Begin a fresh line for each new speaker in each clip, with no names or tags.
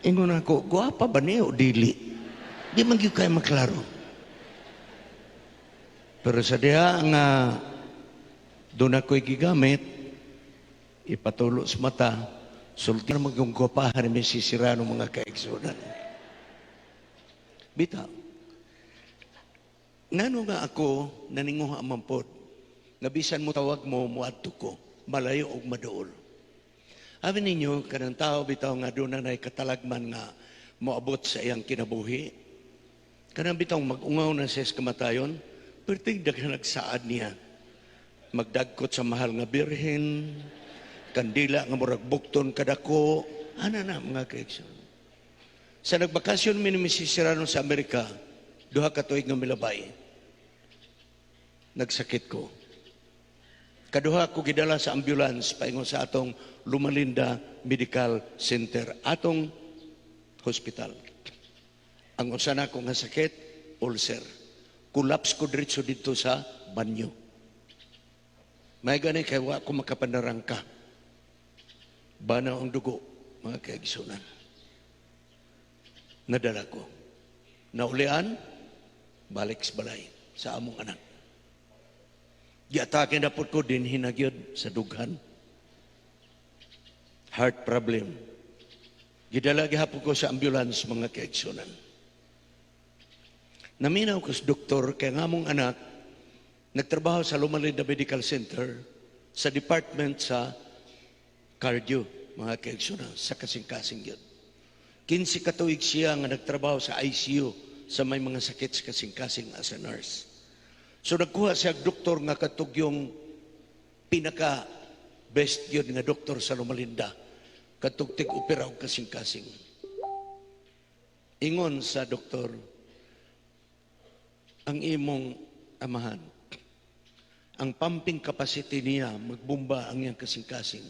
Ingon ako, guwapa ba niya o dili? Di man gyud kay maklaro. Pero sa diha nga doon ako'y gigamit, ipatulo sa mata, sulti na magyong gwapahan ni Mrs. Serrano, mga kaigsuonan. Bitaw. Ngano nga ako naninguha man pod, nga bisan mo tawag mo, muadto ko, malayo og maduol. Abi ninyo, kanang tao bitaw nga doon na katalagman nga moabot sa iyang kinabuhi. Kanang bitaw mag-ungaw na siya sa kamatayon, perting daghan nagsaad niya. Magdagkot sa mahal nga birhen, kandila nga murag bukton kadako, ana na, mga kaigsoon. Sa nagbakasyon mi ni Mrs. Serrano sa Amerika, 2 ka tuig nga milabay, nagsakit ko. Kaduha ko gidala sa ambulance paingon sa atong Loma Linda Medical Center, atong hospital. Ang usa na ko nga sakit, ulcer. Collapse ko diretso dito sa banyo. May gani kay wa ko makapanarangka. Banaw ang dugo, mga kaigsuonan. Nadala ko. Naulian, balik sa balay sa among anak. Giatake na po ko din hinagyod sa dughan. Heart problem. Gidala gihapon ko sa ambulance, mga kaigsuonan. Naminaw ko sa doktor kay nga among anak nagtrabaho sa Loma Linda Medical Center sa department sa cardio, mga kaigsuonan, sa kasing-kasing yun. 15 katuig siya nga nagtrabaho sa ICU sa may mga sakit sa kasing-kasing as a nurse. So nagkuha siya og doktor nga katugyong pinaka best yun nga doktor sa Loma Linda. Katug tig-opera og kasing-kasing. Ingon sa doktor, ang imong amahan, ang pumping capacity niya, magbumba ang iyang kasing-kasing,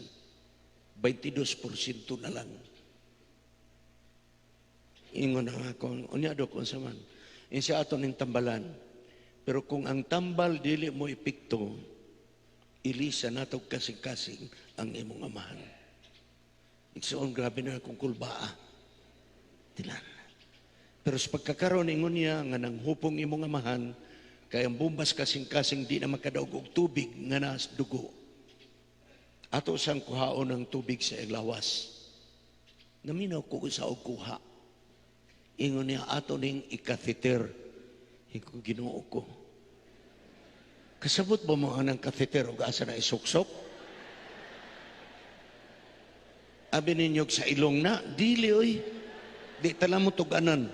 22% na lang. Ingon ang ako, unya, dok, unsa man? Insa ato ning tambalan. Pero kung ang tambal dili mo epekto, ilisa nato kasing-kasing ang imong amahan. Igsoon, grabe na akong kulbaa. Tilan. Pero sa pagkakaroon, ingon niya nga nang hupong imong amahan, kay ang bumbas kasing-kasing di na makadaog og tubig nga nas dugo. Ato sang kuhaon ng tubig sa iyang lawas. Naminaw ko sa og kuha. Ingon niya, ato ning i-catheter. Ingon, Ginoo ko. Kasabot ba mo ang catheter o asa na isuksok? Abi ninyo sa ilong na, dili oy. Di tala mo tuganan.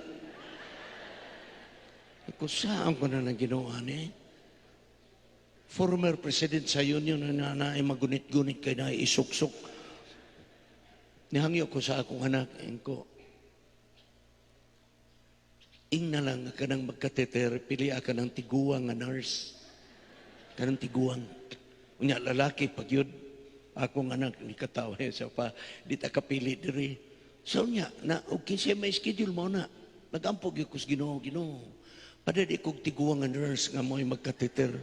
Kung saan ko na nang ginawa ni? Former president sa union na na ay magunit-gunit kay na isuksok. Nihangyo ko sa akong anak, ko, ing na lang ka nang magkateter, pili ka ng tiguang nga nurse. Kanang tiguang. Unya lalaki pag yun, akong anak ni katawa sa pa, di ta kapili diri. So niya, na okay siya may schedule mo na. Nagampog gyud ko sa Ginoo, Ginoo. Padadi kog tiguang nga nurse nga mo'y magkateter.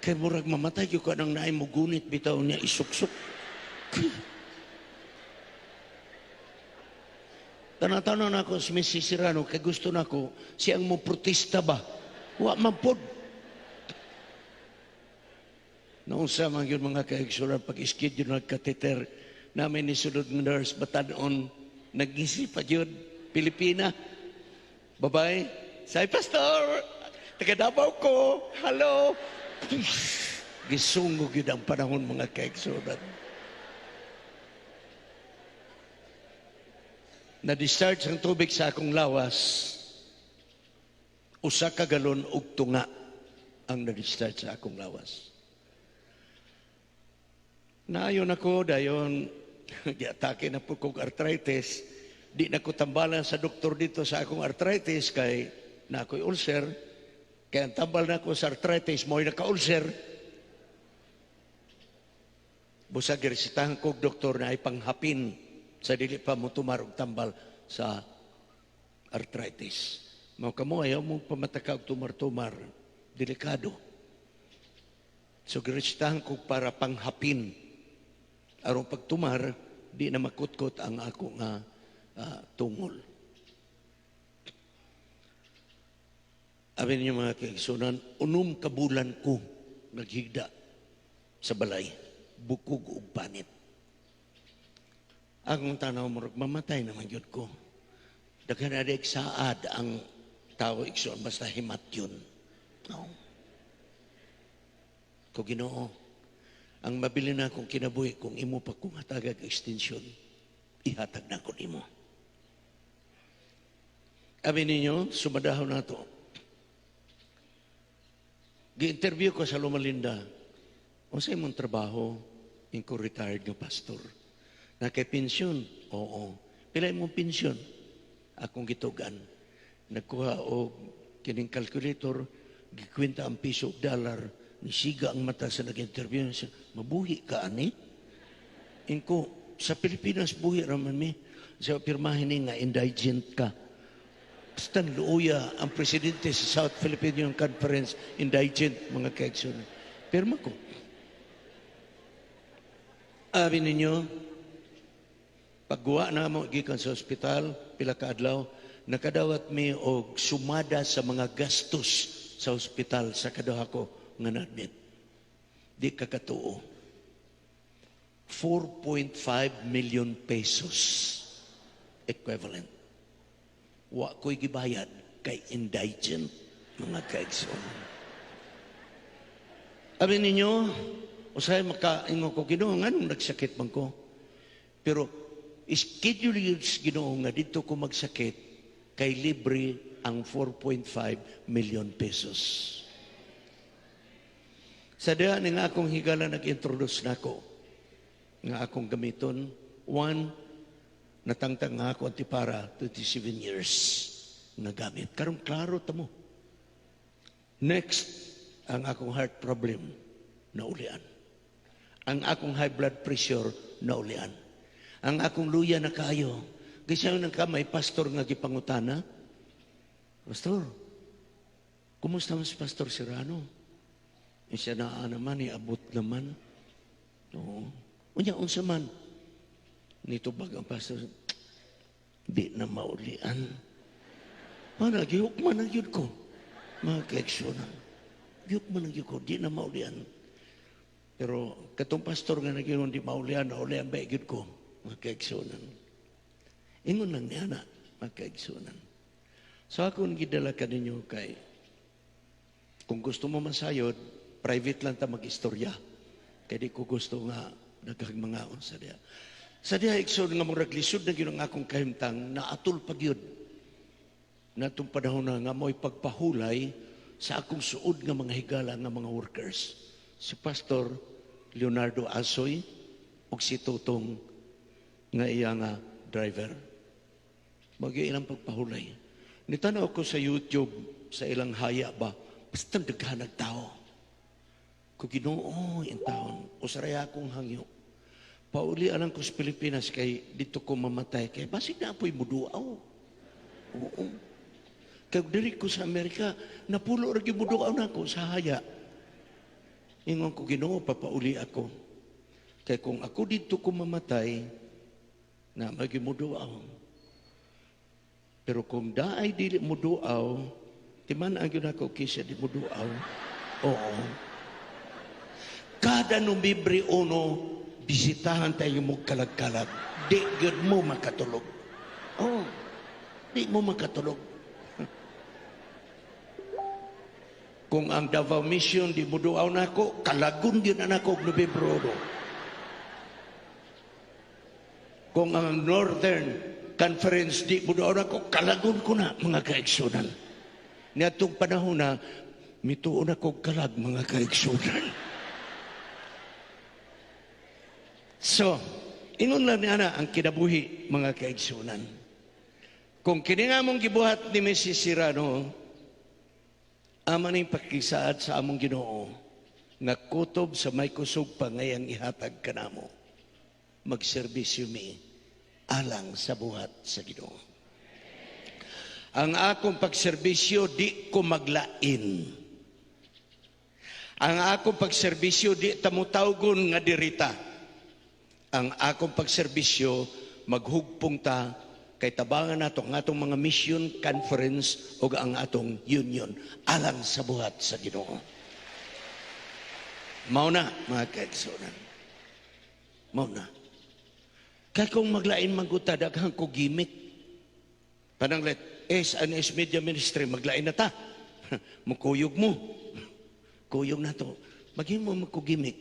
Kay murag mamatay gyud ko nang naay mo gunit bitaw niya isuksok. Tanatanaw na ako si Mrs. Serrano kay gusto na ko siyang mo protesta ba. Wa man pod. Naunsa man yun, mga kaigsuonan, pag schedule nagkateter namin ni sulod ng nurse batanon nag-isip pa yun Pilipina. Babae, say, "Pastor, taga Davao ko. Hello." Gisungog yun ang panahon, mga kaigsuonan. Na-discharge ang tubig sa akong lawas, 1 ka galon og tunga ang na-discharge sa akong lawas. Naayon ako, dayon, giatake na po kong arthritis. Di na ko tambalan sa doktor dito sa akong arthritis kay na ako'y ulcer. Kaya ang tambal na ako sa arthritis, mo'y naka-ulcer. Busa giresetahan ko og doktor na ay panghapin sa dili pa mo tumar og tambal sa arthritis. Mao kamo ayaw mo pamataka og tumar-tumar. Delikado. So giresetahan ko para panghapin. Aron pagtumar, di na makutkot ang ako nga tungol. Abi ninyo, mga kaigsunan, 6 ka bulan ko naghigda sa balay, bukog ug panit. Akong tanaw, murag mamatay naman gyud ko. Daghan na saad ang tao, igsoon, basta himat yun. No. Ko, Ginoo, ang mabili na akong kinabuhi, kung imo pa kong hatagag extension, ihatag na ko nimo. Abi ninyo, sumadahon na to. Gi-interview ko sa Loma Linda. "Unsa imong trabaho?" Inko, "Retired nga pastor." "Na kay pensyon?" "Oo." "Pila imong pensyon?" Akong gitugan. Nagkuha og kining calculator, gikwenta ang piso ug dollar, nisiga ang mata sa nag-interview. Siya, "Mabuhi ka ani?" Inko, "Sa Pilipinas, buhi raman mi." Siya, "Pirmahin ni nga indigent ka." Basta luuya ang presidente sa South Philippine Union Conference, indigent, mga kaigsoon. Pirma ko. Abi ninyo, pagguwa na mo gikan sa ospital, pila ka adlaw, nakadawat mi og sumada sa mga gastos sa ospital sa kaduha ko nga na-admit. Di ka katuo. 4.5 million pesos equivalent. Wa ko'y gibayad kay indigent, mga kaigsoon. Abi ninyo, usahay makaingon ko, "Ginoo, nganong nagsakit man ko?" Pero schedule yun sa Ginoo nga dito ko magsakit kay libre ang 4.5 million pesos. Sa diha ni nga akong higala, nag-introduce nako nga akong gamiton. One, natangtang nga ako antipara 27 years nga gamit. Karon klaro ta mo. Next, ang akong heart problem naulian. Ang akong high blood pressure naulian. Ang akong luya na kaayo. Kaysa nang ka may pastor nga gipangutana. "Pastor, kumusta man si Pastor Serrano?" Eh, siya naa naman, iabot naman. Oo. "Unya, unsa man?" Nitubag ang pastor, "Di na maulian." Mana, gihukman na gyud ko. Mga kaigsuonan. Gihukman na gyud ko, di na maulian. Pero katong pastor nga nag di maulian, naulian ba gyud ko, mga kaigsuonan. Ingon lang niya na, mga kaigsuonan. So ako gidala ka ninyo kay kung gusto mo masayod, private lang ta mag-istorya. Kay di ko gusto nga daghang mga sa diha. Sa diha, igsoon, nga murag lisod na gyud ang akong kahimtang, naatol pa gyud. Natong panahon na nga mo'y pagpahulay sa akong suod nga mga higala nga mga workers. Si Pastor Leonardo Asoy ug si Tutong nga iya nga driver. Magyay ilang pagpahulay. Nitanaw ko sa YouTube sa ilang haya ba, basta daghan tao. Ko, "Ginoo, in taon, usaray akong hangyo. Pauli alang ko sa Pilipinas kay dito ko mamatay. Kay basig na apoy muduaw." Oo. Kay diri ko sa Amerika, napulo ra gyud muduaw nako sa haya. Ingon ko, "Ginoo, papauli ako. Kay kung ako dito ko mamatay, na magi muduaw. Pero kung daay dili muduaw, timan ang gyud ako kaysa di muduaw." Oo. Kada Nobyembre 1, bisitahan tayo mo kalag-kalag. Di gyud mo makatulog. Oh, di mo makatulog. Kung ang Davao Mission di mo duaw nako, kalagon gyud na nako og Nobyembre 1. Kung ang Northern Conference di mo duaw nako, kalagon ko na, mga kaigsunan. Niadtong panahon na, mituon ako kalag, mga kaigsunan. So, ingon lang niya na ang kinabuhi, mga kaigsunan. Kung kini nga mong gibuhat ni Mrs. Serrano, ama ning pakisaad sa among Ginoo, nga kutob sa may kusog pa ngayang ihatag kanamo, magserbisyo mi alang sa buhat sa Ginoo. Ang akong pagserbisyo, di ko maglain. Ang akong pagserbisyo, di tamutawgon nga dirita. Ang akong pagserbisyo, maghugpong ta Kay tabangan nato ang atong mga mission conference o ang atong union alang sa buhat sa Ginoo. Mao na, mga kaigsuonan. Mao na. Kay kung maglain man gud ta, daghan ko gimmick. Pananglit, S&S Media Ministry, maglain na ta. Mukuyog mo. Kuyog na to. Maghimo mo ko gimmick.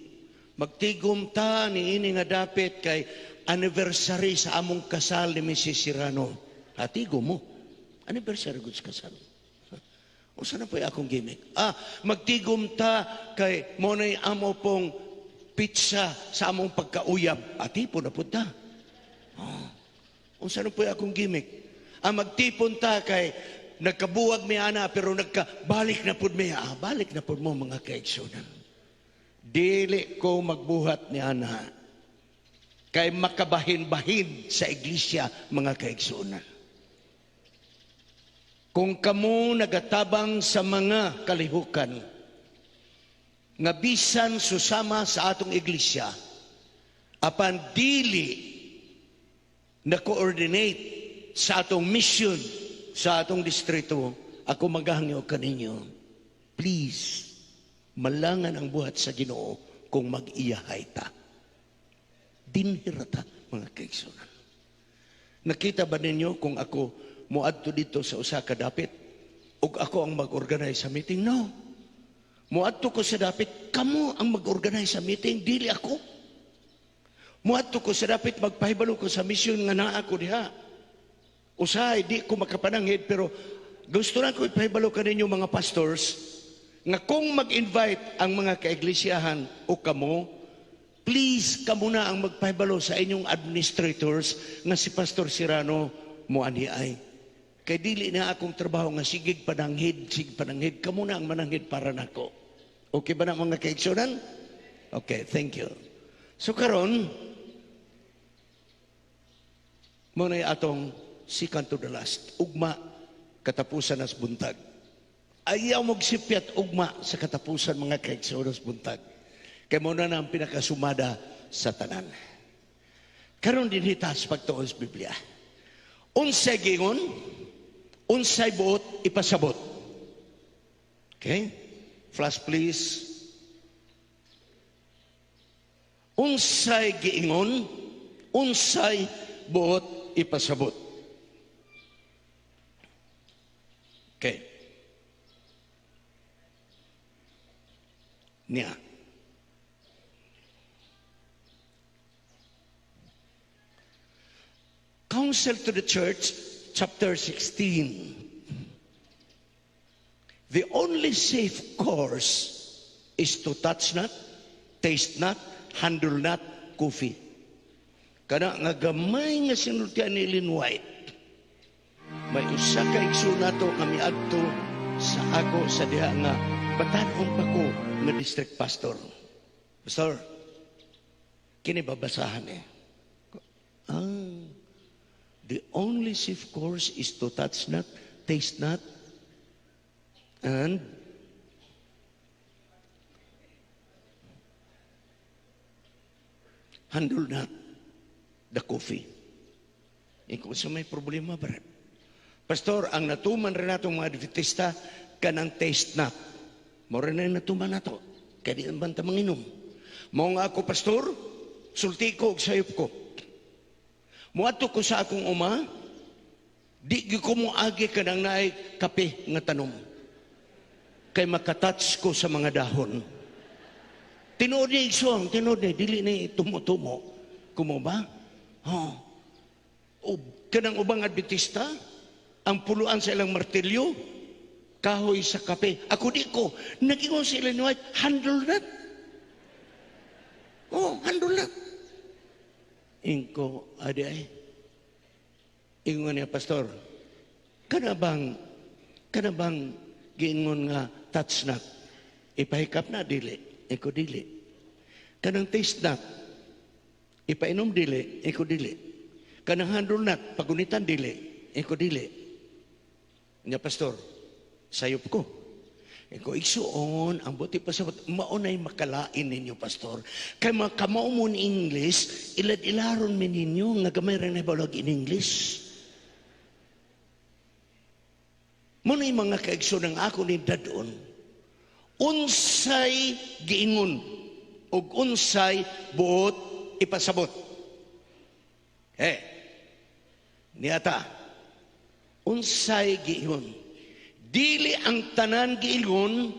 Magtigom ta ni ini nga dapit kay anniversary sa among kasal ni Mrs. Serrano. Atigo mo. Anniversary gud sa kasal. Unsa na po akong gimmick? Ah, magtigom ta kay mo na'y amo pong pizza sa among pagkauyab. Atipo na pud ta. Oh. Unsa na po akong gimmick? Ah, magtipon ta kay nagkabuwag mi ana pero nagkabalik na pud mi. Ah, balik na pud mo, mga kaigsuonan. Dili ko magbuhat ni ana kay makabahin-bahin sa iglesia, mga kaigsuonan. Kung kamo nagatabang sa mga kalihukan nga bisan susama sa atong iglesia apan dili na coordinate sa atong mission sa atong distrito, ako maghangyo kaninyo, please, malangan ang buhat sa Ginoo kung mag-iyahay ta. Dinhi ra ta, mga kaigsuonan. Nakita ba ninyo kung ako moadto dito sa usa ka dapit ug ako ang mag-organize sa meeting? No. Moadto ko sa dapit, kamo ang mag-organize sa meeting, dili ako. Moadto ko sa dapit, magpahibalo ko sa mission nga naa ko diha. Usahay, di ko makapananghid, pero gusto na ko ipahibalo kaninyo, mga pastors, nga kung mag-invite ang mga kaiglisyahan o kamo, please, kamo na ang magpahibalo sa inyong administrators nga si Pastor Serrano mo ani ay. Kay dili na akong trabaho nga sigig pananghid, sig pananghid. Kamo na ang mananghid para nako. Okay ba na, mga kaigsuonan? Okay, thank you. So karon, mo na atong second to the last. Ugma, katapusan nas buntag. Ayaw magsipyat ugma sa katapusan, mga kaigsuonan, buntag. Kay mo na ang pinakasumada sa tanan. Karon din hita sa pagtuon sa Biblia. Unsay giingon, unsay buot ipasabot. Okay? Flash, please. Unsay giingon, unsay buot ipasabot. Okay. Niya. Counsel to the Church, chapter 16. The only safe course is to touch not, taste not, handle not coffee. Kana nga gamay nga sinultian ni Ellen White. May usa ka igsoon nato kami adto sa ako sa diha nga batan-on pa ko nga district pastor. Pastor, kini babasahan eh. Ah, the only safe course is to touch not, taste not, and handle not the coffee. Ikaw sa may problema, Brad. Pastor, ang natuman rin natong mga Adventista, kanang taste not. Mora na yung natuman nato. Kaya di man ta manginom. Mao nga ako, Pastor, sulti ko og sayop ko. Muadto ko sa akong uma, di gyud ko moagi kanang naay kape nga tanom. Kay makatouch ko sa mga dahon. Tinuod ni igsoon, tinuod ni, dili ni tumo-tumo. Kumo ba? Oh. O, kanang ubang Adventista, ang puluan sa ilang martilyo, kahoy sa kape. Ako di ko, nag-ingon sa ilang White, handle that. Oh, handle that. Ingko, adi ay. Ingon niya, Pastor, kana bang giingon nga touch not? Ipahikap na, dili. Iko dili. Kanang taste not, ipainom dili, iko dili. Kanang handle not, pagunitan dili, iko dili. Nya, Pastor, sayop ko. Iko igsuon, ang buti pa sa maunay makalain ninyo, Pastor. Kay makamao mo ni English, ilad-ilaron mi ninyo nga gamay ra na balog in English. Muna yung mga kaigsoon ang ako ni dadon, unsay giingon ug unsay buot ipasabot. Eh, niata, unsay giingon? Dili ang tanan giingon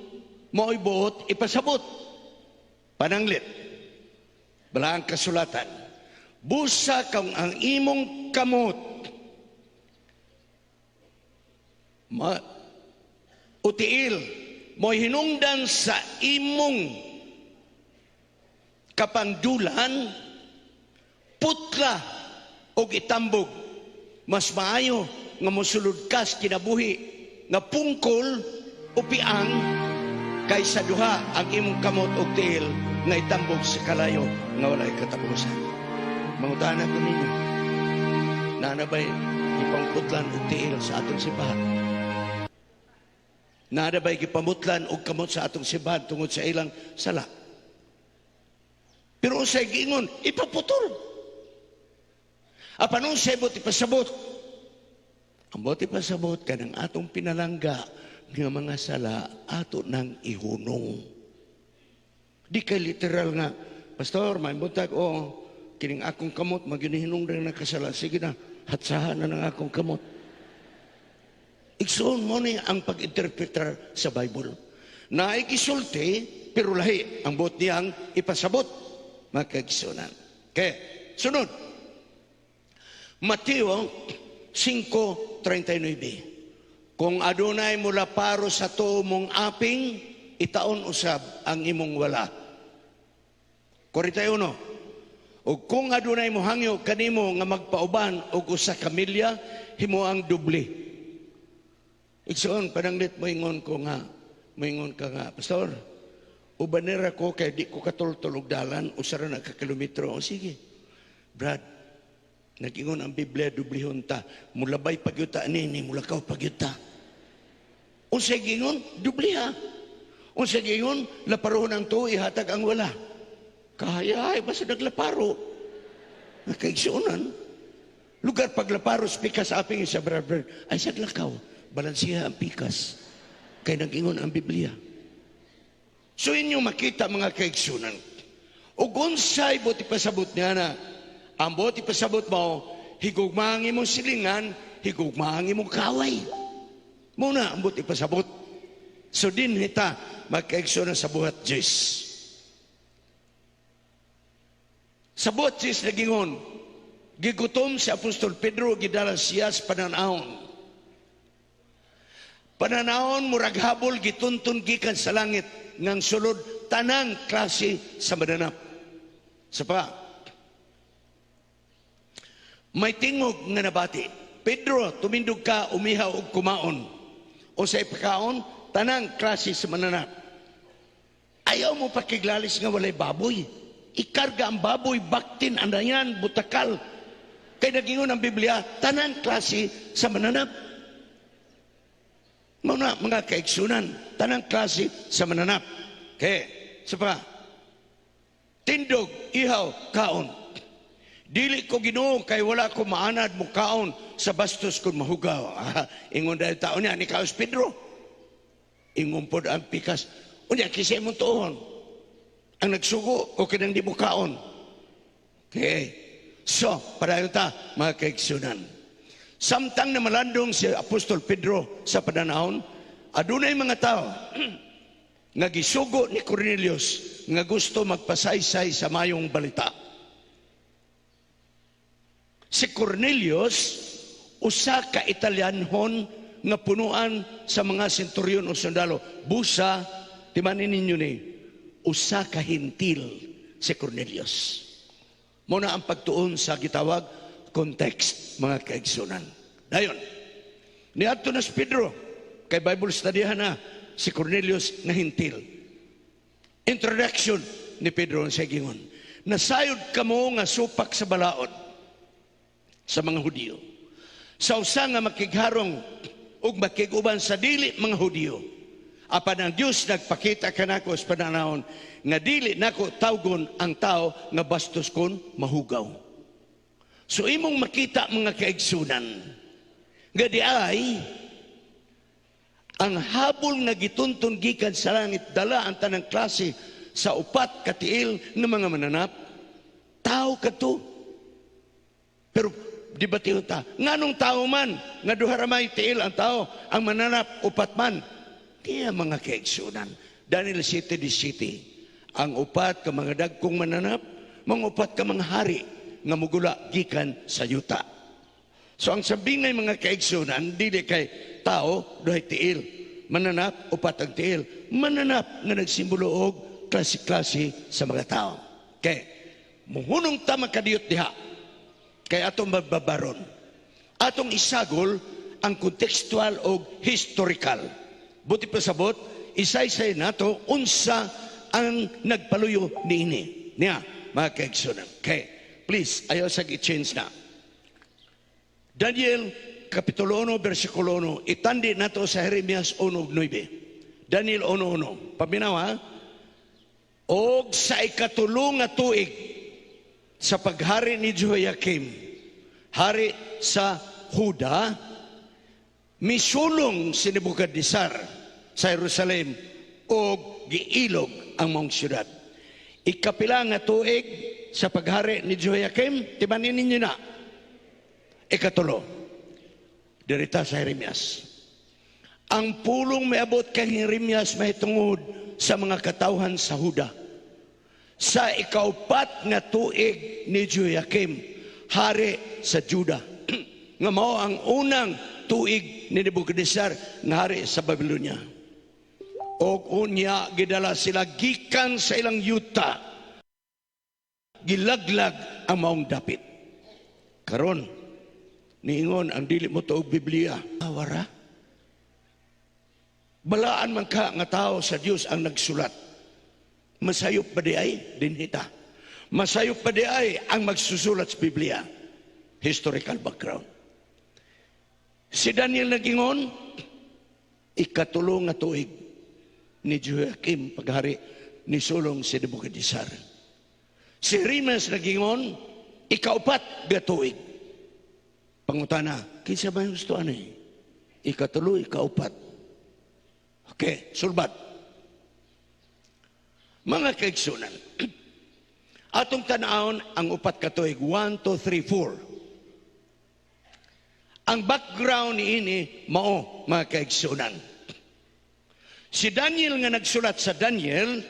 mao'y buot ipasabot. Pananglit, balaang kasulatan, busa kung ang imong kamot utiil mo'y hinungdan sa imong kapandulan, putla og itambog. Mas maayo nga mosulod kas kinabuhi nga pungkol o piang kaysa duha ang imong kamot og tiil nga itambog sa kalayo nga walay katapusan. Mangutana ko ninyo, naa na ba'y gipangputlan og tiil sa atong simbahan? Naa na ba'y gipamutlan og kamot sa atong simbahan tungod sa ilang sala? Pero unsay giingon? Ipaputol. Apan unsay buot ipasabot? Ang buot ipasabot kanang atong pinalangga nga mga sala ato nang ihunong. Di kay literal nga, "Pastor, may buntag, oh, kining akong kamot, maginihinong rin na kasala. Sige na, hatsahan na ng akong kamot." Igsoon mo ni ang pag-interpretar sa Bible. Naikisulti, pero lahi ang buot niyang ipasabot. Mga kaigsuonan. Kaya, sunod. Mateo 5:39. Kung adunay mulaparo sa tuo mong aping, itaon usab ang imong wala. 41. O kung adunay mohangyo kanimo nga magpauban og usa ka milya, himo ang doble. Igsoon, pananglit moingon ka nga, "Pastor, ubanera ko kay di ko katultol og dalan, usa ra na ka kilometro." O sige, Brad, nag-ingon ang Biblia, dublihon ta. Mulabay pagyuta nini, mulakaw pagyuta. Unsay giingon? Dubliha. Unsay giingon? Laparohon ang tuo, ihatag ang wala. Kaya ay basta naglaparo. Nakaigsuonan. Lugar paglaparo sa pikas aping sa brother, ay sa lakaw. Balansiha ang pikas. Kay nag-ingon ang Biblia. So inyo makita, mga kaigsunan. Ug unsay buot ipasabot niya na ang buot ipasabot mo, higugma ang imong silingan, higugma ang imong kaway. Muna ang buot ipasabot. So din hita magkaigsunan sa buhat Diyos. Sa buhat Diyos nagingon, gigutom si Apostol Pedro, gidala siya sa pananahon. Pananahon murag habol gituntun gikan sa langit ngang sulod tanang klase sa mananap. Sa pa, may tingog nga nabati. "Pedro, tumindog ka, umihaw og kumaon." O sa ipakaon, tanang klase sa mananap. Ayaw mo pakiglalis nga walay baboy. Ikarga ang baboy, baktin, anayan, butakal. Kay nagingon ang Biblia, tanang klase sa mananap. Muna, mga kaigsunan, tanang klase sa mananap. Kaya, sa pa, tindog, ihaw, kaon. "Dili ko, Ginoo, kay wala ko maanad mo kaon sa bastos kung mahugaw." Ingon dahil tao niya, ni Kaos Pedro. Ingon pod ang pikas. "Unya, kinsa imong tuohon? Ang nagsugo o kinang di mo kaon?" Okay. So, padayon ta, mga kaigsunan. Samtang na malandong si Apostol Pedro sa pananahon, adunay mga tao nga gisugo ni Cornelius nga gusto magpasaysay sa mayong balita. Si Cornelius, usa ka Italyanhon nga punuan sa mga senturyon o sundalo. Busa, timanin ninyo ni, usa ka Hentil si Cornelius. Muna ang pagtuon sa gitawag context, mga kaigsunan. Dayon, niadto na si Pedro, kay Bible studyhan na si Cornelius nga Hentil. Introduction ni Pedro sa gingon. "Nasayod kamo nga supak sa balaod sa mga Hudiyo, sa usa nga makigharong ug makiguban sa dili mga Hudiyo. Apan ang Dios nagpakita kanako sa pananahon nga dili nako tawgon ang tao nga bastos kon mahugaw." So imong makita, mga kaigsunan, nga di ay Ang habol nga gitunton gikan sa langit dala ang tanang klase sa upat katiil ng mga mananap, tao kadto. Pero di ba ta? Nganong tao man, nga duha ra may tiil ang tao, ang mananap upat man. Diya, mga kaigsunan. Daniel 7 di city. Ang upat ka mga dagkong mananap, mga upat ka mga hari nga mugula gikan sa yuta. So ang sabingay, mga kaigsunan, dili kay tao, duhay tiil. Mananap, upat ang tiil. Mananap nga nagsimbolo og klase-klase sa mga tao. Kay, muhunong ta makadiyot diha. Kay atong mababaron. Atong isagol ang contextual o historical. Buti pasabot, isaysay nato unsa ang nagpaluyo niini. Niya, mga kaigsunan. Kay, please, ayaw sa i-change na. Daniel, Kapitulo 1, versikulo 1. Itandi nato sa Jeremias 1:9. Daniel 1:1. Paminaw ha? Og sa ikatulo nga tuig sa paghari ni Jehoiakim, hari sa Huda, misulong si Nebuchadnezzar sa Jerusalem og giilog ang maong syudad. Ikapila nga tuig sa paghari ni Jehoiakim, timanin ninyo na. Ikatulo. Dirita sa Jeremias. Ang pulong miabot kay Jeremias mahitungod sa mga katawhan sa Huda. Sa ikaupat nga tuig ni Jehoiakim, hari sa Juda, nga mao ang unang tuig ni Nebuchadnezzar nga hari sa Babylonia. Og unya gidala sila gikan sa ilang yuta. Gilaglag ang maong dapit. Karon, niingon ang dili mo og Biblia. Awara. Balaan man ka nga tao sa Dios ang nagsulat. Masayop ba di ay? Dinhita. Masayop pa di ay ang magsusulat sa Biblia? Historical background. Si Daniel nagingon, ikatulo nga tuig ni Jehoiakim paghari, ni sulong si Nebuchadnezzar. Si Jeremias nagingon, ikaupat nga tuig. Pangutana, kinsa ba yung gusto ani? Ikatulo, ikaupat. Okay, sulbat. Mga kaigsunan, atong tanawon ang upat ka tuig, 1, 2, 3, 4. Ang background niini mao, mga kaigsunan. Si Daniel nga nagsulat sa Daniel,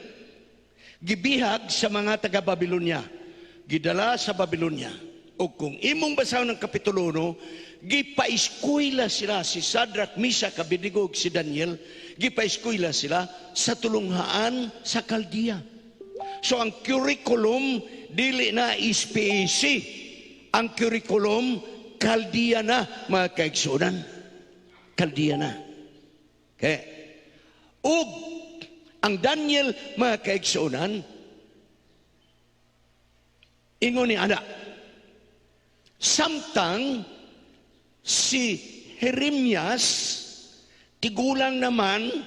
gibihag sa mga taga Babylonia. Gidala sa Babylonia. O kung imong basahon ng Kapitulo 1, gipaeskwela sila si Shadrach, Meshach, Abednego ug si Daniel, gipaeskwela sila sa tulunghaan sa Kaldea. So ang curriculum dili na SPAC. Ang curriculum Kaldea na, mga kaigsunan. Kaldea na. Okay. Ug ang Daniel, mga kaigsunan, ingon ni ana, samtang si Jeremias tigulang naman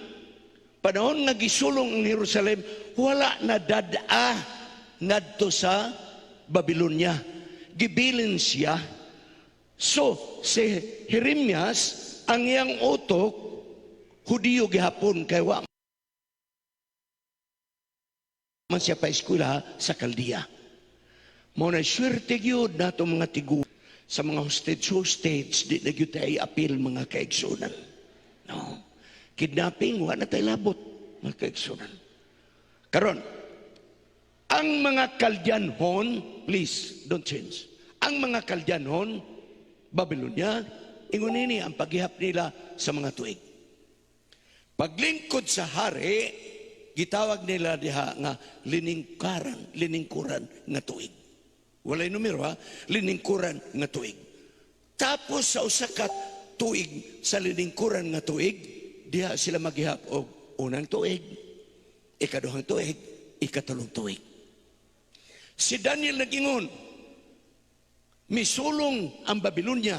panahon nga gisulong ang Jerusalem, wala na dada ngadto sa Babylonia, gibilin siya. So si Jeremias, ang iyang utok Hudiyo gihapon kay wa man siya pa eskwela sa Kaldea. Mao na swerte gyud nato mga tigu sa mga hostage hostage, di na gyud tayo apil, mga kaigsunan. No. Kidnapping, wa na tayo labot, mga kaigsunan. Karon, ang mga Kaldianhon, please don't change. Ang mga Kaldianhon, Babylonia, ingon nini ang paghihap nila sa mga tuig. Paglingkod sa hari, gitawag nila diha nga liningkaran, liningkuran nga tuig. Walay numero ha, liningkuran nga tuig. Tapos sa usa ka tuig sa liningkuran nga tuig, diha sila maghihap og unang tuig, ikaduhang tuig, ikatulong tuig. Si Daniel nagingon, misulong ang Babylonia,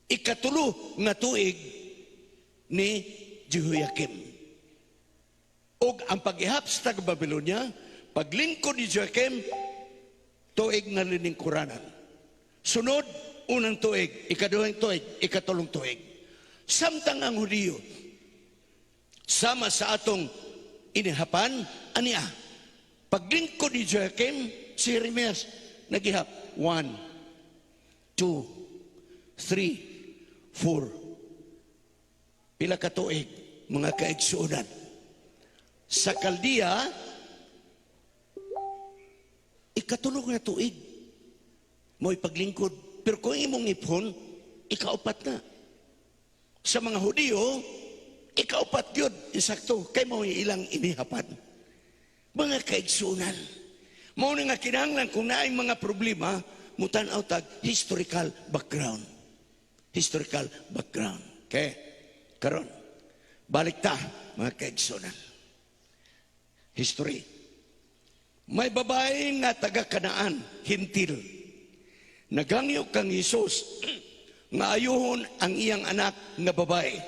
ikatulo nga tuig ni Jehoiakim. Og ang pag-ihap sa taga Babylonia, paglingkod ni Jehoiakim, tuig nga liningkuranan. Sunod, unang tuig, ikaduhang tuig, ikatulong tuig. Samtang ang Hudiyo, Sama sa atong inihapan, aniya. Paglingkod ni Joachim, si Jeremias, nagihap. One, two, three, four. Pila ka tuig, mga kaigsuonan? Sa Kaldea, ikatulo nga tuig mo'y paglingkod. Pero kung imong iphon, ikaupat na. Sa mga Hudiyo, ikaupat yun. Insakto, kay mo ilang inihapan. Mga kaigsuonan, mao na nga kinahanglan kung naay mga problema, mutan-aw tag historical background. Historical background. Okay? Karon, balik ta, mga kaigsuonan. History. May babae nga taga Kanaan, Hentil. Nagangyo kang Hesus nga ayuhon ang iyang anak nga babae.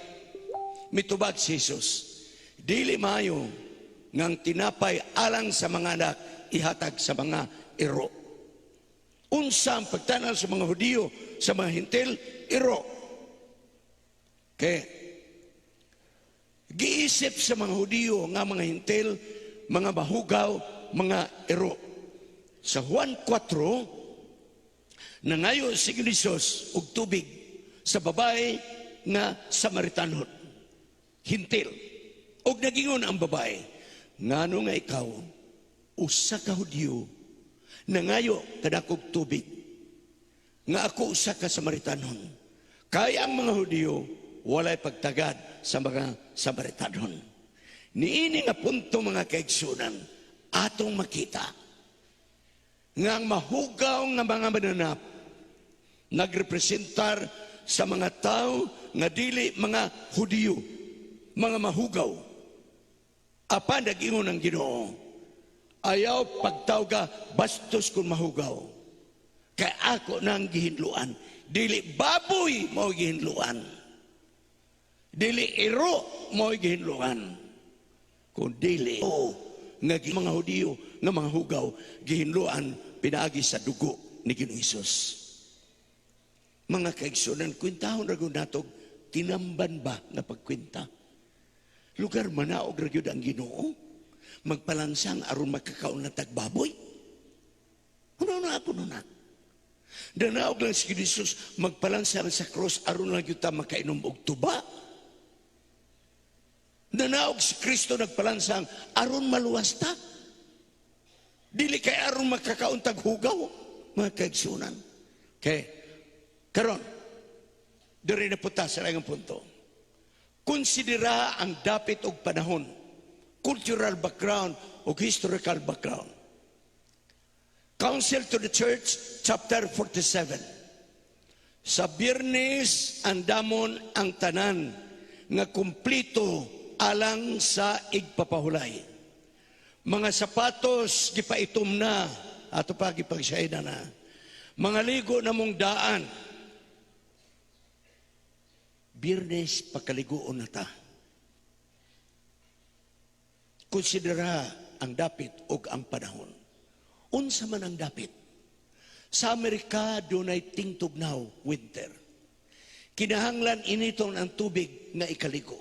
Mitubag si Jesus, "Dili maayo nga ang tinapay alang sa mga anak ihatag sa mga iro." Unsa ang pagtanaw sa mga Hudiyo sa mga Hentil? Iro. Kay giisip sa mga Hudiyo nga mga Hentil, mga mahugaw, mga iro. Sa Juan 4, nangayo si Jesus og tubig sa babae nga Samaritanon. Hentil. Og nagingon ang babae, "Ngano nga ikaw, usa ka Hudiyo, nangayo kanakog tubig, nga ako usa ka Samaritanon?" Kaya ang mga Hudiyo walay pagtagad sa mga Samaritanon. Niini nga punto, mga kaigsuonan, atong makita nga ang mahugaw nga mga mananap nagrepresentar sa mga tao nga dili mga Hudiyo, mga mahugaw. Apan nag-ingon ang Ginoo, "Ayaw pagtawga bastos kung mahugaw. Kay ako nang gihinluan. Dili baboy mo gihinluan. Dili iro mo gihinluan. Kung dili o nga mga Hudiyo nga mga hugaw gihinluan pinaagi sa dugo ni Ginoong Hesus." Mga kaigsuonan, kwentahon ra gyud natog tinamban ba nga pagkwenta. Lugar manaog ra gyud ang Ginoo. Magpalansang aron makakaon na tag baboy. Ano na ako na? Nanaog lang si Jesus magpalansang sa cross aron lang gyud ta makainom og tuba. Nanaog si Kristo nagpalansang aron maluwas ta. Dili kay aron makakaon tag hugaw, mga kaigsuonan. Okay. Karon, diri na punta sa laing punto. Konsidera ang dapit og panahon, cultural background o historical background. Counsel to the Church, chapter 47. Sa Biyernes, andamon ang tanan nga kumplito alang sa igpapahulay. Mga sapatos gipaitom na, ato pa gipagsayda na. Mga ligo na mong daan. Biyernes, pakaliguon na ta. Konsidera ang dapit og ang panahon. Unsa man ang dapit? Sa Amerika, dunay tingtugnaw, winter. Kinahanglan initon ang tubig nga ikaligo.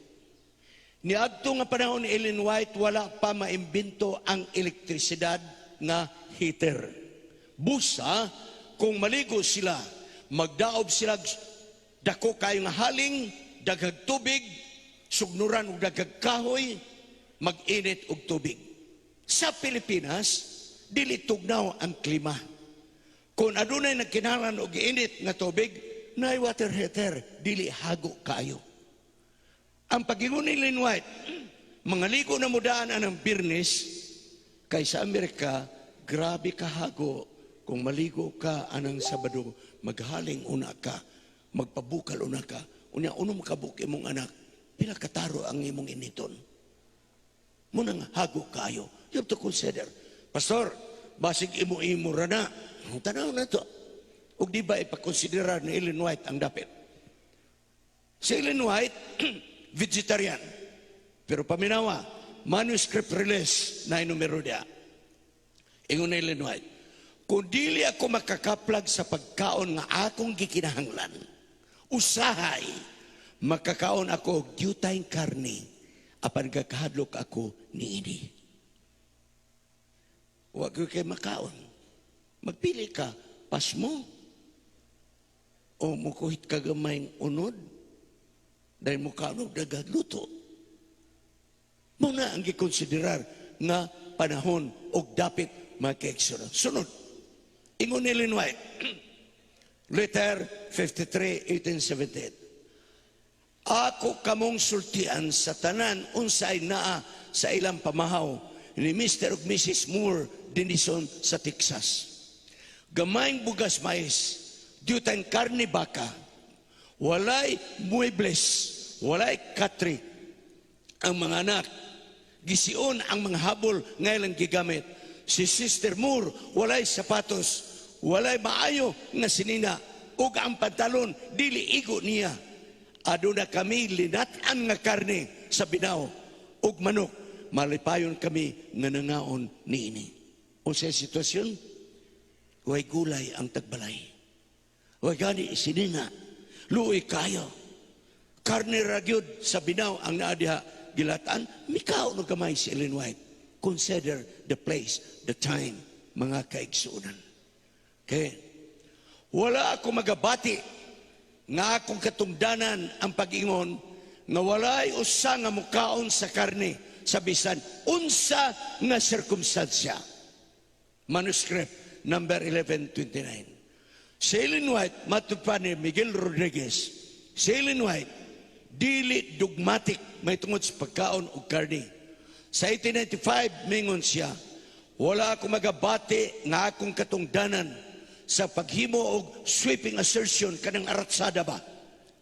Niadto nga panahon ni Ellen White, wala pa maimbento ang elektrisidad nga heater. Busa, kung maligo sila, magdaob sila dako kayo nga haling, daghag tubig, sugnuran og daghag kahoy, mag-init og tubig. Sa Pilipinas, dili tugnaw ang klima. Kung adunay nagkinahanglan og init nga tubig, naay water heater, dili hago kaayo. Ang pag-ingon ni Ellen White, mga ligo na mudaan anang Birnes, kay sa Amerika, grabe kahago. Kung maligo ka anang Sabado, maghaling una ka, magpabukal una ka, unya unom kabuk imong anak, pila kataro ang imong initon? Munang hago kayo. You have to consider. Pastor, basig imo-imo ra na. Tanaw na to. Ug di ba ipakonsiderar ni Ellen White ang dapit? Si Ellen White, vegetarian. Pero paminawa, manuscript release na numero diya. Ingon ni Ellen White, "Kung dili ako makakaplag sa pagkaon nga akong gikinahanglan, usahay makakaon ako og dyutay karni. Apan gakahadlok ako niini. Wa gyud kay makaon. Magpili ka, pasmo o mukuhit ka gamayng unod dahil mukaon og daghang luto. Mao na ang gikonsiderar nga panahon og dapit, mga kaigsuonan. Sunod, ingon ni Ellen White, Letter 53, 1878. "Ako kamong sultian sa tanan unsay naa sa ilang pamahaw ni Mr. ug Mrs. Moore Denison sa Texas. Gamayng bugas mais, diyutang karne baka, walay muebles, walay katre. Ang mga anak, gision ang mga habol nga ilang gigamit. Si Sister Moore, walay sapatos, walay maayo nga sinina, ug ang pantalon, dili igo niya. Aduna kami linat-an nga karne sa binaw ug manok. Malipayon kami nga nangaon niini." Unsay sitwasyon? Way gulay ang tagbalay. Way gani sinina. Luoy kayo. Karne ra gyud sa binaw ang naa diha gilatan. Mikaon og gamay si Ellen White. Consider the place, the time, mga kaigsuonan. Okay. "Wala ako magabati nga akong katungdanan ang pag-ingon nga walay usa nga mukaon sa karne sa bisan unsa nga sirkumstansya." Manuscript number 1129. Si Ellen White, matud pa ni Miguel Rodriguez, si Ellen White, dili dogmatic may tungod sa pagkaon og karne. Sa 1895, mingon siya, "Wala ako magabati nga akong katungdanan sa paghimo og sweeping assertion, kanang aratsada ba?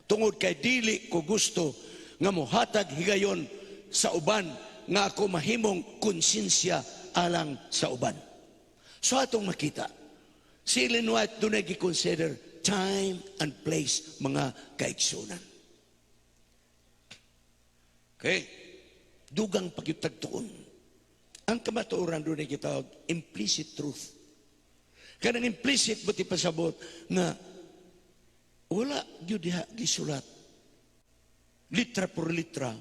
Tungod kay dili ko gusto nga mohatag higayon sa uban nga ako mahimong konsensya alang sa uban." So atong makita, si Ellen White dunay gi-consider time and place, mga kaigsuonan. Okay. Dugang pagitagtuon. Ang kamatuoran dunay gitawag implicit truth. Kanang implicit mo pasabot nga wala gyud diha gisulat litra por litra,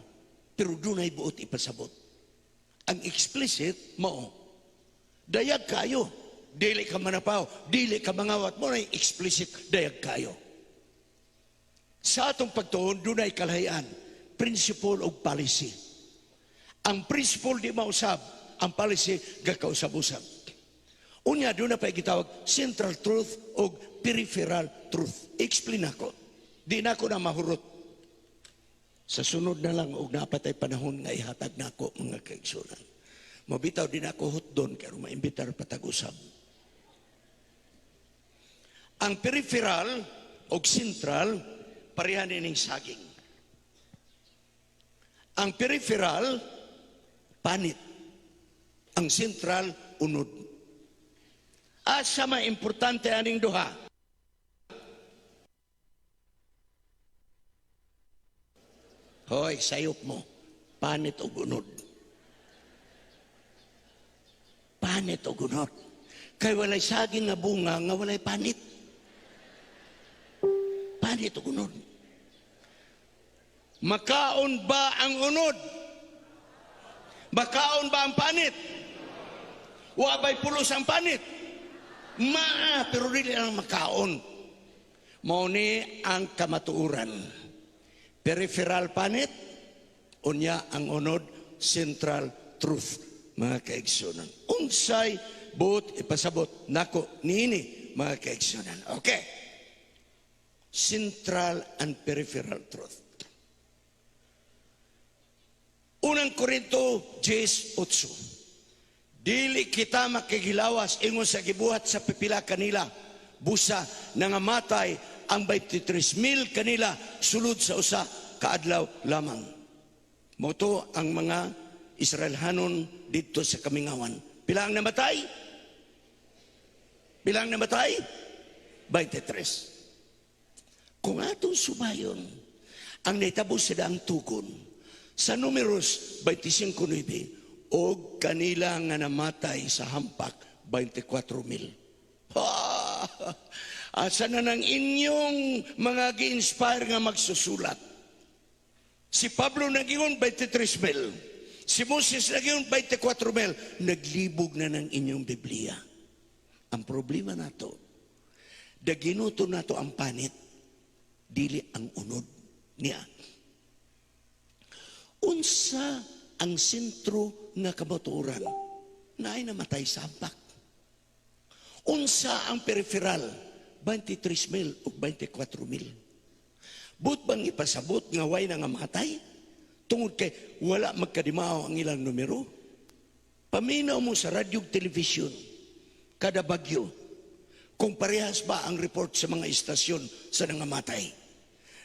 pero dunay buot ipasabot. Ang explicit mao dayag kayo, dili ka manapaw, dili ka mangawat, mao na explicit, dayag kayo. Sa atong pagtuon, dunay kalahian, principle og policy. Ang principle di mausab, ang policy gakausab-usab. Unya, duna pa gitawag central truth o peripheral truth. Explain ako. Di na ako na mahurot. Sa sunod na lang og napatay panahon nga ihatag nako, mga kaigsuonan. Mabitaw din ako hutdon kay maimbitar patag-usab. Ang peripheral og central pareha nining saging. Ang peripheral panit. Ang central unod. Asa may importante aning duha? Hoy, sayop mo. Panit og unod. Panit og unod. Kay walay saging nga bunga nga walay panit. Panit og unod. Makaon ba ang unod? Makaon ba ang panit? Wa ba'y pulos ang panit? Maa, pero dili lang makaon. Mao ni ang kamatuoran. Peripheral panit, unya ang unod central truth, mga kaigsuonan. Unsay buot ipasabot nako niini, mga kaigsuonan? Okay. Central and peripheral truth. Unang Korinto 10:8. "Dili kita makigilawas ingon sa gibuhat sa pipila kanila. Busa nangamatay ang 23,000 kanila sulod sa usa kaadlaw lamang." Mao to ang mga Israelhanon didto sa kamingawan. Pila ang namatay? Pila ang namatay? 23. Kung atong subayon, ang nahitabo sa daang tugon, sa Numeros 25:9, og kanila nga namatay sa hampak 24,000. Ha! Asa na ng inyong mga gi-inspire nga magsusulat? Si Pablo nagingon 23 mil. Si Moses nagingon 24 mil. Naglibog na ng inyong Biblia. Ang problema nato, daginuto nato ang panit, dili ang unod niya. Unsa ang sentro nga kamatuoran na ay namatay sa hampak? Unsa ang peripheral? 23 mil o 24 mil. But bang ipasabot nga way na nga matay? Tungod kay wala magkadimao ang ilang numero? Paminaw mo sa radyo ug television, kada bagyo, kung parehas ba ang report sa mga istasyon sa nangamatay.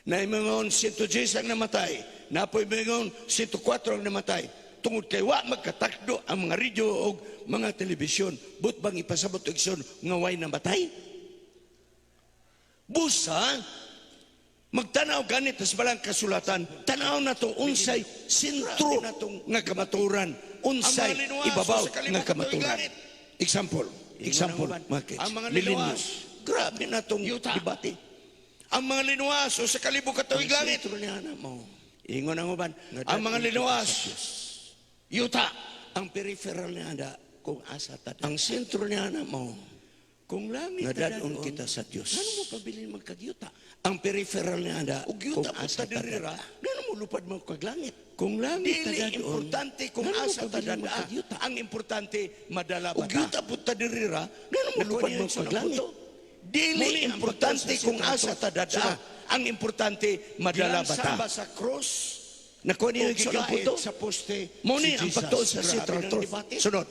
Na ingon 110 ang namatay, napoy ingon 104 ang namatay. Tungod kay wa magkatakdo ang mga radyo o mga telebisyon, but bang ipasabot og igsoon nga way namatay? Busa, magtanaw ganit sa balang kasulatan, tanaw na to unsay sentro nga kamaturan, unsay
Ang mga linuwas
ibabaw
sa kalibot
nga kamaturan.
tuig.
Example, example, mga kids.
Ang mga
Millennium.
linuwas.
Grabe na tong
Yuta.
debate.
Ang mga linuwas o sa kalibot katuig
Ang
langit.
sentro niya na mo. Ingon ang uban.
Nga
Ang mga
dad-on kita
linuwas.
sa Diyos. Yuta.
Ang peripheral niya na kung asa ta. Ang sentro niya na mo. Kung langit
Nga
ta
dad-on
dad-on
kita sa Diyos.
Ngano mo pabilin magkagyuta? Ang peripheral niya na
Ug
kung
yuta po
asa
ta
ta
diri ra.
dad-a.
Ngano mo lupad mo kag langit?
Kung langit ta
Dili
dad-on,
importante kung
ngano mo
asa ta
pabilin
dad-a.
magkagyuta?
Ang importante madala ba
Ug
ta?
yuta po ta diri ra, ngano mo
Nakuha
lupad
niyo
mo
yung
kag langit?
punto? Dili
Muni ang
importante
pagtuo sa
kung
sentro.
asa ta dad-a.
Sunod.
Ang importante madala ba
Gilansang
ta?
ba sa cross? Nakuha niyo
O
yung
gigaid
punto?
sa poste
Muni
si
ang
Jesus.
pagtuo sa
Grabe
central
ng
truth.
debate.
Sunod.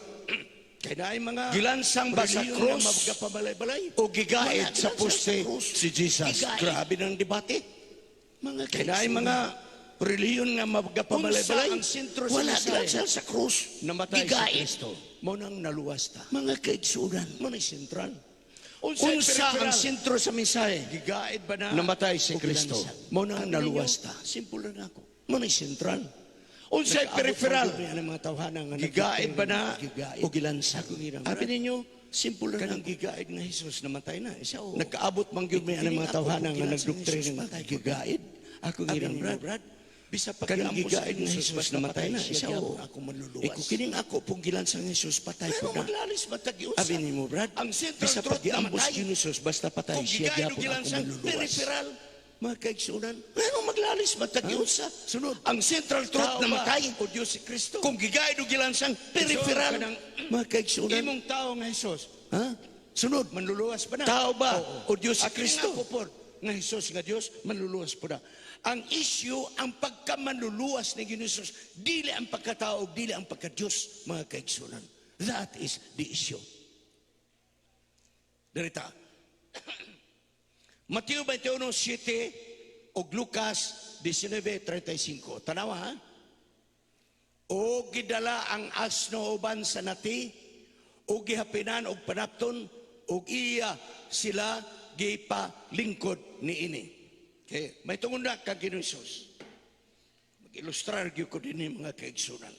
Kay naay mga
Gilansang ba sa
relihiyon nga
cross?
magkapabalay-balay?
O gigaid
Wala,
sa
gilansang
poste
sa krus.
si Jesus.
Gigaid.
Grabe ng debate.
Mga
Kay naay mga relihiyon nga magkapabalay-balay.
Unsa ang sentro sa
Wala
mensahe?
gilansang sa krus.
Namatay si
Gigaid.
Kristo.
Mo nang naluwas ta.
Mga kaigsunan.
Mo na sentral.
Unsa
Unsa ang sentro sa mensahe?
Gigaid ba na?
Namatay si
O
Kristo.
gilansang?
Mo nang
Sabi
naluwas
ninyo,
ta.
Simple lang ako.
Mo na sentral.
Unsay
Nakaabot
peripheral?
man gyud ni ang mga tawhana nga
Gigaid ba na
naggigaid
o gilansang?
Ako ngira,
Abi ninyo,
simple lang
kanang
ako.
Gigaid nga Jesus namatay na. Isa o.
Nagkaabot man gyud may ang mga tawhana nga nagdoktrina nga gigaid.
Ako
Abi
ngirang
ninyo,
Brad,
Brad,
bisa pag
kanang
giambos
gigaid nga
sa
Jesus
basta
namatay na.
siya
Isa o.
gyapon ako manluluwas.
Eh, kung kining ako pong gilansang Jesus patay
Pero
po na.
maglalis ba tag-iusa?
Abi nimo, Brad,
Ang central
bisa
truth
pag giambos
namatay.
Jesus basta patay
Kung
siya
gigaid o
gyapon ako
gilansang,
manluluwas.
peripheral.
Mga kaigsunan,
Ano maglalis ba tag-iusa?
Sunod.
Ang central truth
Tao ba
namatay.
o Diyos si Kristo?
Kung gigaid o gilansang, peripheral.
Kanang mga kaigsunan,
Imong tao nga Jesus,
ha? Sunod,
manluluwas ba na?
Tao ba
Oo.
o Diyos si
At
Kristo?
Ako po, nga Jesus nga Diyos, manluluwas po na. Ang issue, ang pagkamanluluwas ni Jesus, dili ang pagkatao, dili ang pagka-Diyos,
mga kaigsunan. That is the issue.
Dirita. Mateo 21:7 o Lucas 19:35. Tanawa ha?
O gidala ang asno uban sa nati, o gihapinan og panapton, og iya sila gipalingkod niini.
Okay,
May tungod na kang Ginoong Hesus. Mag-ilustrar gyud ko dinhi, mga kaigsunan.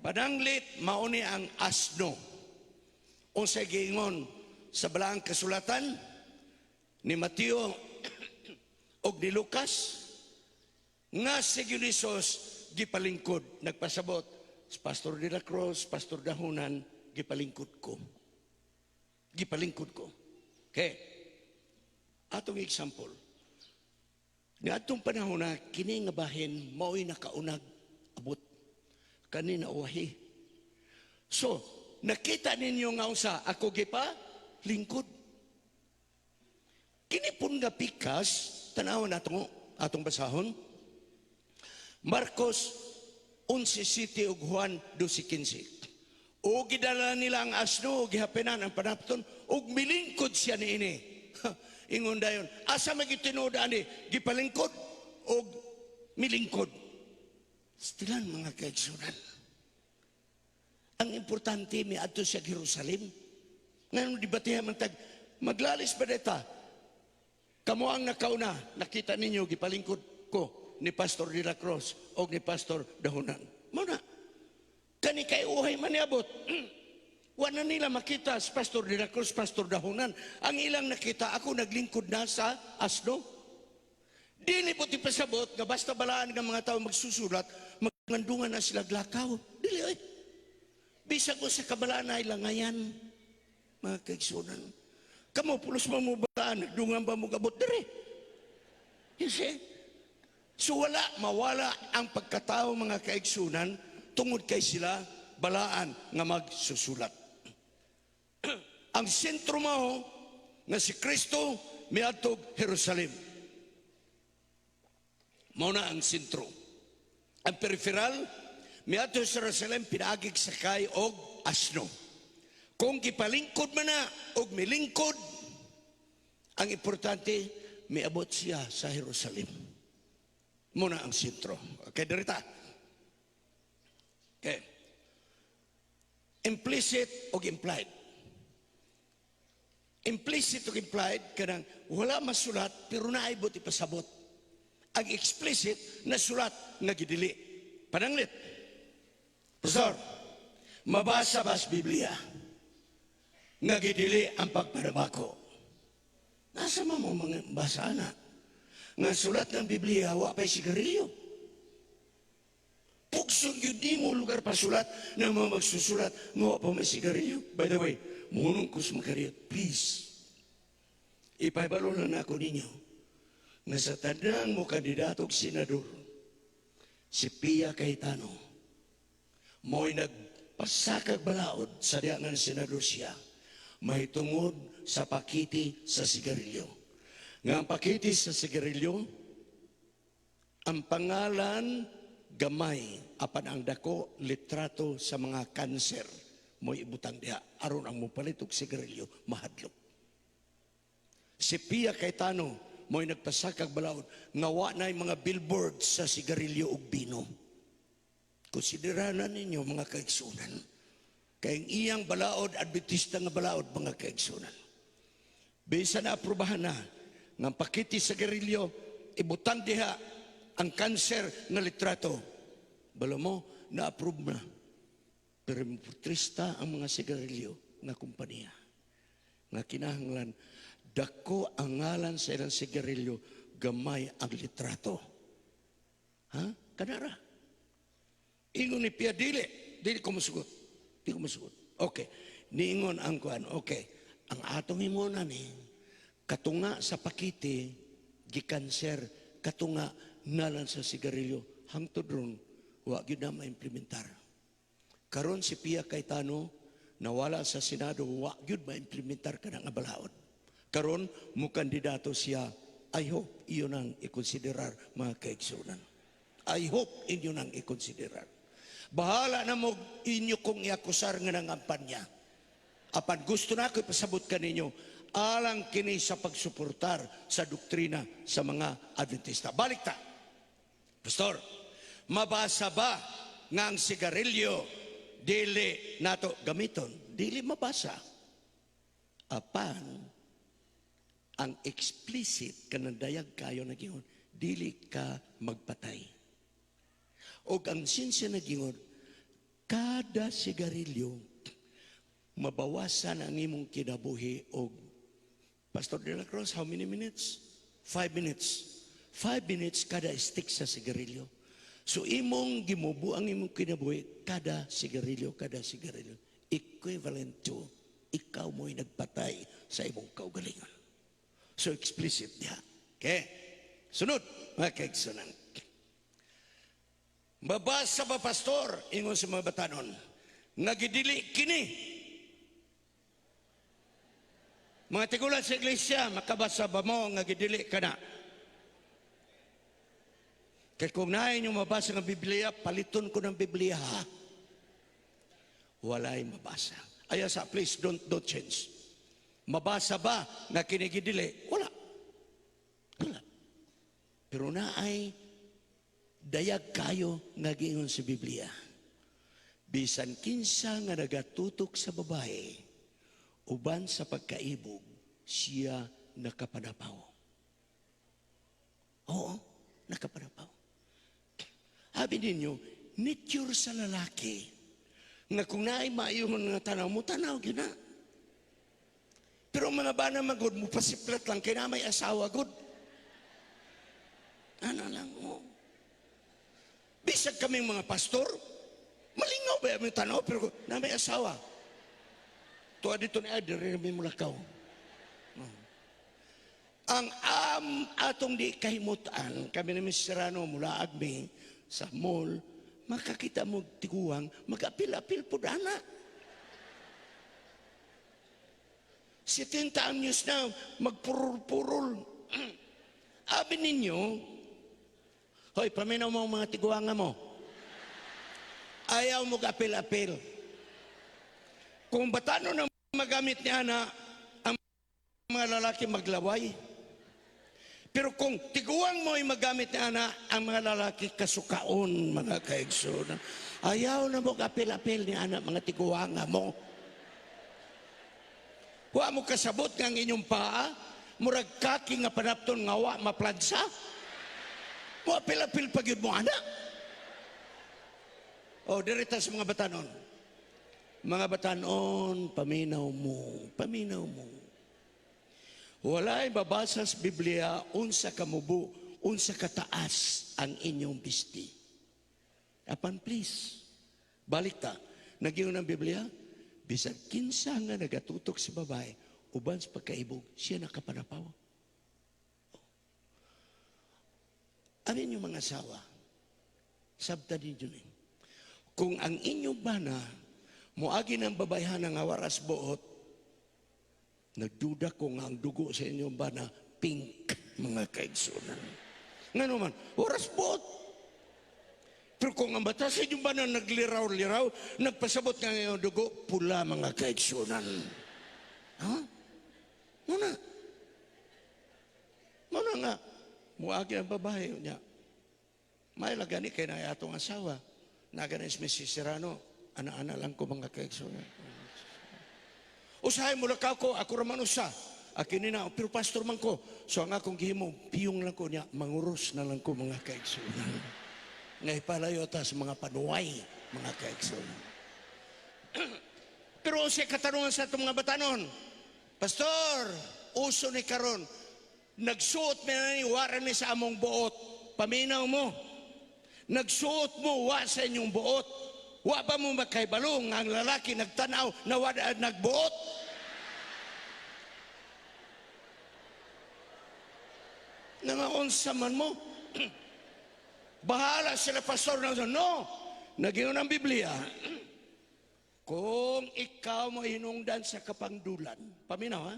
Pananglit mauni ang asno.
Unsay giingon sa balaang kasulatan ni Mateo og ni Lucas nga si Ginoong Hesus gipalingkod, nagpasabot si Pastor de la Cruz, Pastor Dahunan, gipalingkod ko. Gipalingkod ko.
Okay.
Atong example. Ni atong panahon na kini nga bahin mao'y nakaunag abot kani na uwahi.
So, nakita ninyo nga unsa ako gipa
lingkod. Kini pun nga pikas, tanawan nato atong basahon.
Marcos 11:7 ug Juan 12:15. O gidala nila ang asno ug gihapinan ang panapton ug milingkod siya niini. Ingon dayon, asa man gyud tinuod ani gipalingkod og milingkod?
Stilan, mga kaigsunan. Ang importante miadto siya Jerusalem.
Ngayon debatehan man tag maglalis ba deta? Kamo ang nakauna, nakita ninyo gipalingkod ko ni Pastor de la Cruz o ni Pastor Dahunan. Mao na. Kani kay uhay man niabot. Wa na nila makita si Pastor de la Cruz, Pastor Dahunan. Ang ilang nakita, ako naglingkod na sa asno. Dili po buot ipasabot nga basta balaan nga mga tao magsusulat, magngandungan na sila lakaw. Dili ay. Bisag usa ka balaan ay langayan, mga kaigsunan. Kamo pulos mo mo balaan, nagdungan ba mo gabot diri? You see? So wala, mawala ang pagkatao, mga kaigsunan, tungod kay sila balaan nga magsusulat. Ang sentro mao nga si Kristo miadtog Jerusalem. Mao na ang sentro. Ang peripheral, miadto sa Jerusalem pinaagig sakay og asno. Kung gipalingkod man na og milingkod, ang importante miabot siya sa Jerusalem. Mao na ang sentro. Okay, dirita. Okay. Implicit o implied. Implicit o implied, kanang wala masulat pero naay buot ipasabot. Ang explicit, nasulat nga gidili. Pananglit. Pastor, mabasa ba sa Biblia nga gidili ang pagpanabako? Nasa mo mga basa na? Nga sulat ng Biblia, wa pa'y sigarilyo. Pugson yun di mo lugar pasulat ng mga magsusulat nga wa pa may sigarilyo. By the way, munong ko sa makariyot, please. Ipahibalo lang ako ninyo nga sa tanang mo kandidatog senador, si Pia Cayetano, mo'y nagpasakag balaod sa diya nga senador siya, mahitungod sa pakiti sa sigarilyo. Nga ang pakiti sa sigarilyo, ang pangalan gamay, apan ang dako litrato sa mga kanser mo'y ibutang diha aron ang mopalit og sigarilyo mahadlok. Si Pia Cayetano mo'y nagpasakag balaod nga wa na'y mga billboard sa sigarilyo ug bino. Konsiderahan ninyo, mga kaigsunan. Kay ang iyang balaod, Adventista nga balaod, mga kaigsunan. Bisan na aprobahan na ng pakiti sa sigarilyo, ibutang diha ang kanser nga litrato. Balo mo, na-approve na. Pero trista ang mga sigarilyo nga kompanya. Nga kinahanglan, dako ang ngalan sa ilang sigarilyo, gamay ang litrato. Ha? Kanara. Ingon ni Pia, dili. Dili ko musugot. Di ko musugot. Okay. Niingon ang kuan. Okay. Ang atong himuna ni, katunga sa pakiti, gikanser, katunga ngalan sa sigarilyo, hangtod ron, wa gyud na maimplementar. Karon si Pia Cayetano, nawala sa Senado, wa gyud maimplementar kanang nga balaod. Karon mo kandidato siya. I hope iyo nang ikonsiderar, mga kaigsunan. I hope inyo nang ikonsiderar. Bahala na mo inyo kong iakusar nga nangampanya. Apan gusto na ako ipasabot kaninyo alang kini sa pagsuportar sa doktrina sa mga Adventista. Balik ta. Pastor, mabasa ba nga ang sigarilyo dili nato gamiton? Dili mabasa. Apan ang explicit, kanang dayag kayo nagingon, dili ka magpatay. O ang sinsya nagingon, kada sigarilyo mabawasan ang imong kinabuhi og, Pastor De La Cruz, how many minutes? 5 minutes. 5 minutes kada stick sa sigarilyo. So imong gimubo ang imong kinabuhi kada sigarilyo, kada sigarilyo. Equivalent to ikaw mo'y nagpatay sa imong kaugalingon. So explicit diha. Okay. Sunod, mga kaigsunan. Mabasa ba, Pastor, ingon sa mga batanon, nga gidili kini? Mga tigulang sa iglesia, makabasa ba mo nga gidili ka na? Kaya kung naay nyo mabasa ng Biblia, paliton ko ng Biblia, ha? Walay mabasa. Ayaw sa, please, don't change. Mabasa ba nga kinigidili? Wala. Wala. Pero naay dayag kayo nga giingon sa Biblia. Bisan kinsa nga nagatutok sa babae, uban sa pagkaibog, siya nakapanapaw. Oo, nakapanapaw. Sabi ninyo, nature sa lalaki, nga kung naay maayong nga tanaw mo, tanaw gyud na. Pero ang mga bana magod mo pasiplat lang, kay na may asawa gud. Ha? Ana lang mo. Bisag kaming mga pastor, malingaw ba yung tanaw, pero na may asawa. Tuwa dito ni Ed, diri mi mulakaw. Ang atong di kahimutan, kami ni Miss Serrano mula agmi sa mall, makakita mo tiguang, mag-apil-apil po dana. 70 anyos na, magpurul-purul. Abi ninyo, hoy, paminaw mo ang mga tiguanga mo. Ayaw mo apil-apil. Kung batano na magamit ni ana, ang mga lalaki maglaway. Pero kung tiguang mo ay magamit ni ana, ang mga lalaki kasukaon, mga kaigsoon. Ayaw na mo apil-apil ni ana, mga tiguanga mo. Wa mo kasabot nga ang inyong paa, murag kaki nga panapton nga wa maplansa. Mo apil-apil pag yun mo, ana. O, dirita sa mga batanon. Mga batanon, paminaw mo, paminaw mo. Wala'y mabasa sa Biblia, unsa kamubo, unsa kataas ang inyong bisti. Apan please, balik ta. Nagyo ng Biblia, bisag kinsa nga nagatutok sa babae, uban sa pagkaibog, siya nakapanapaw. Ang inyong mga asawa, sabta ninyo ni. Kung ang inyong bana, muagi ng babayhan nga waras buot, nagduda ko nga ang dugo sa inyong bana, pink, mga kaigsunan. Nga naman, waras buot. Pero kung ang bata sa inyong bana nagliraw-liraw, nagpasabot nga ngayong dugo, pula mga kaigsunan. Ha? Muna. Muna nga, muagi ang babae niya. May lagani kay na atong asawa. Naganis Mrs. Serrano, ana-ana lang ko mga kaigsunan. Usahay mo lang ko, ako raman usa. Akin na, pero pastor man ko. So ang akong gihimo, piyong lang ko niya, manguros na lang ko mga kaigsunan. Ngay palayo ta sa mga panuway, mga kaigsunan. Pero unsay katanungan sa atong mga batanon? Pastor, uso ni karon. Nagsuot mi na ni waran ni sa among buot. Paminaw mo. Nagsuot mo wa sa inyong buot. Wa ba mo makaibalo nga ang lalaki nagtanaw na wa nagbuot? Nangaunsa man mo. Bahala sila pastor na no. Nagyo ng Biblia. Kung ikaw mo hinungdan sa kapangdulan, paminaw ha?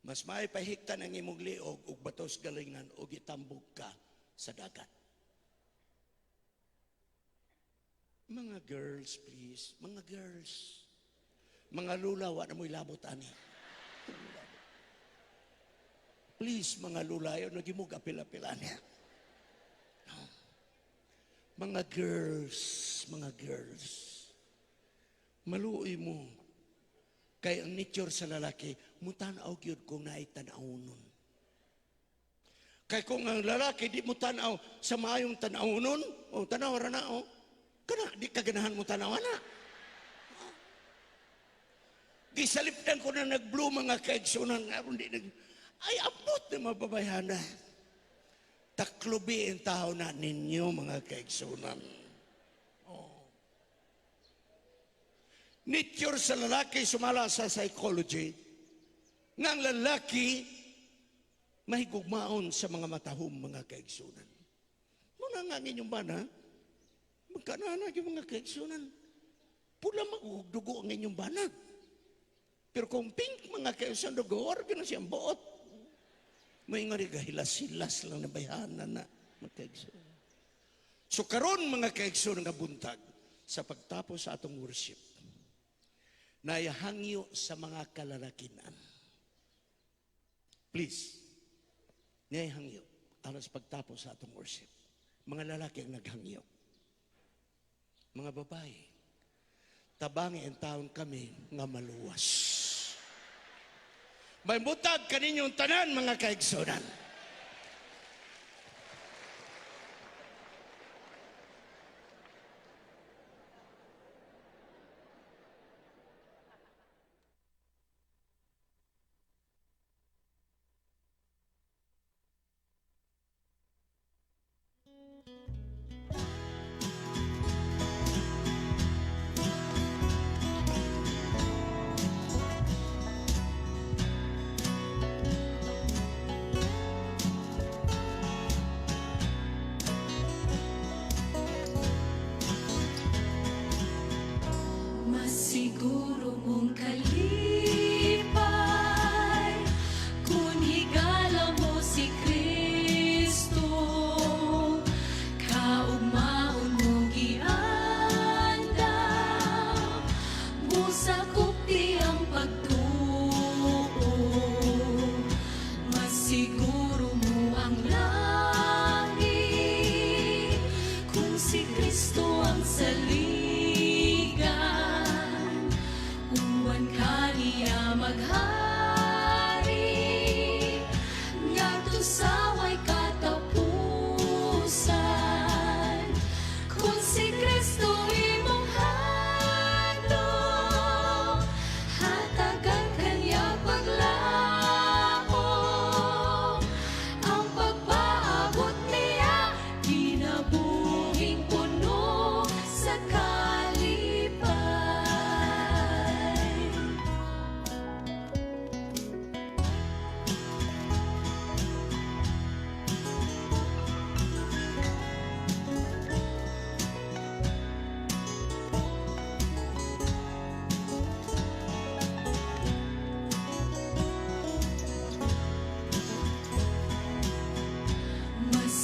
Mas maipahiktan ang imong liog ug batos galingan ug itambog ka sa dagat. Mga girls, please. Mga girls. Mga lula, wa na mo'y labot ani. Please, mga lula, ayaw nagimog apil-apil ani. No. Mga girls, mga girls. Maluoy mo. Kay ang nature sa lalaki, mutanaw gyud kung naay tan-awnon. Kay kung ang lalaki di mo tanaw sa maayong tan-awnon, o tanaw ra na o. Kana di ka ganahan mo tanaw na. Gisalipdan ko na nag-blue mga kaigsunan aron di nag ay ambot ni mababayhana. Taklubi ang tao na ninyo mga kaigsunan. Oh. Nature sa lalaki sumala sa psychology nga ang lalaki mahigugmaon sa mga matahom mga kaigsunan. Muna nga ang inyong bana, magkanana yung mga kaigsunan. Pula magdugo ang inyong bana. Pero kung pink mga kaigsunan, dugo, or gano'n siyang buot. May nga rin hilas-hilas lang na bayhanan na mga kaigsunan. So karon mga kaigsunan nga buntag, sa pagtapos sa atong worship, naihangyo sa mga kalalakinan. Please, naihangyo alas pagtapos sa atong worship. Mga lalaki ang naghangyo. Mga babae, tabangi ang taon kami nga maluwas. May butag kaninyong tanan, mga kaigsunan.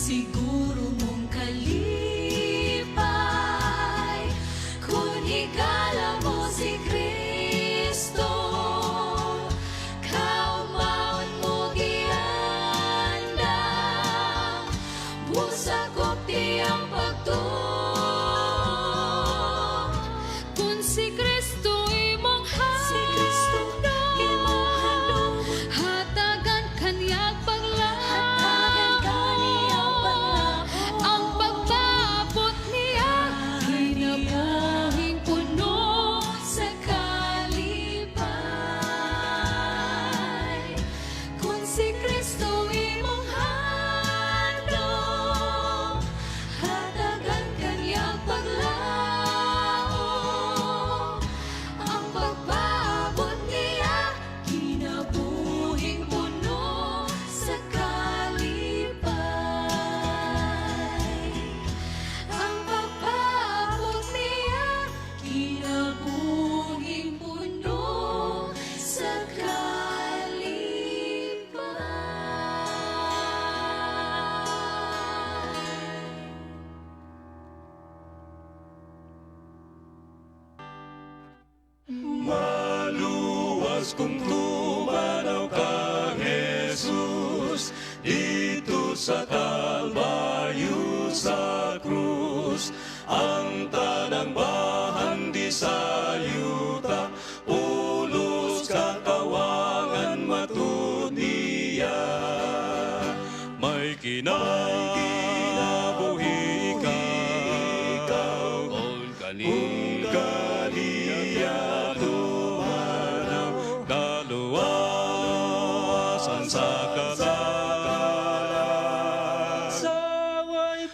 Siguro mong kalipay kung higala mo si Kristo. Kaumaon mo giandam, busakop tiyang pagtuo. Kung si Kristo imong
Si Kristo imong handom,
hatagan kaniyang paglaom.
Hatagan kaniyang paglaom.
Ang pagpaabot niya, kinabuhing puno sa kalipay. Kung si Kristo imong handom, hatagan kaniyang paglaom. Ang pagpaabot niya, kinabuhing puno sa kalipay. Ang pagpaabot niya, kinabuhing puno sa kalipay.
Maluwas kung tumanaw kang Jesus dito sa Kalbaryo sa krus. Ang tanang bahandi sa yuta, pulos katawangan matud niya. May kinabuhi ikaw kung kaniya tumanaw, kaluwasan sa kasala. Saway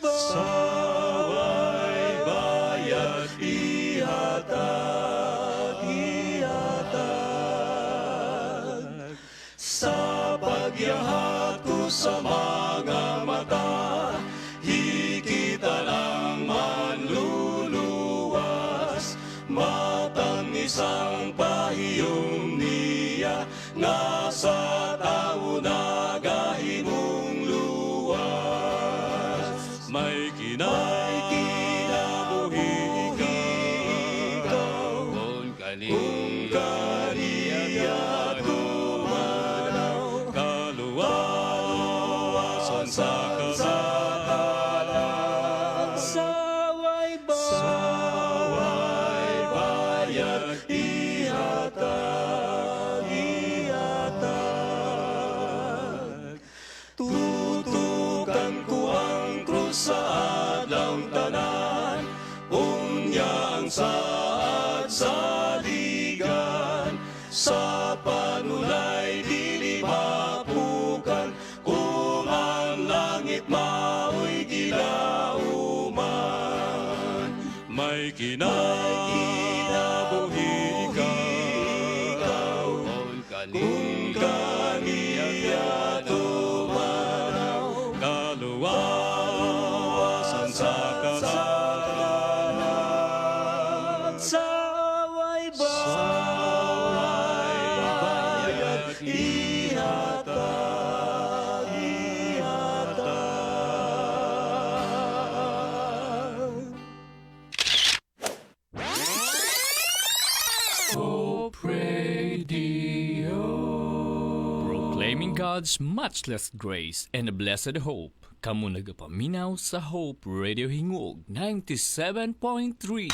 bayad ihatag, ihatag. Sa pagyahat ko sa mga mata, hikita ng manluluwas, matang isang pahiyom niya, nga sa tao nagahimong luwas. May kinabuhi ikaw, kung kaniya tumanaw, kaluwasan sa kasala. Saway bayad ihatag, ihatag. Tutukan ko ang krus sa adlawng tanan, unya ang saad saligan, sa panulay dili mapukan, kung ang langit mao'y gilauman. May kinabuhi ikaw, kung kaniya tumanaw, kaluwasan sa kasalanan. Saway bayad ihatag, ihatag.
Hope Radio. Proclaiming God's matchless grace and a blessed hope. Kamo nagapaminaw sa Hope Radio Hingog 97.3.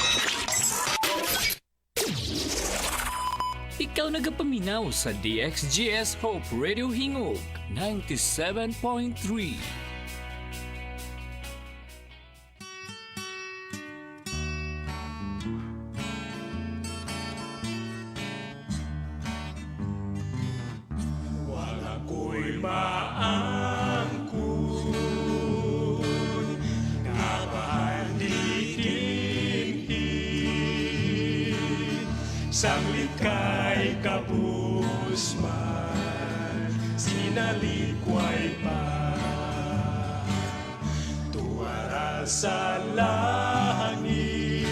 Ikaw nagapaminaw sa DXGS Hope Radio Hingog 97.3.
Wala ko'y maangkon nga panditinhin, sanglit kay kabus man sinalikway pa tuwara sa langit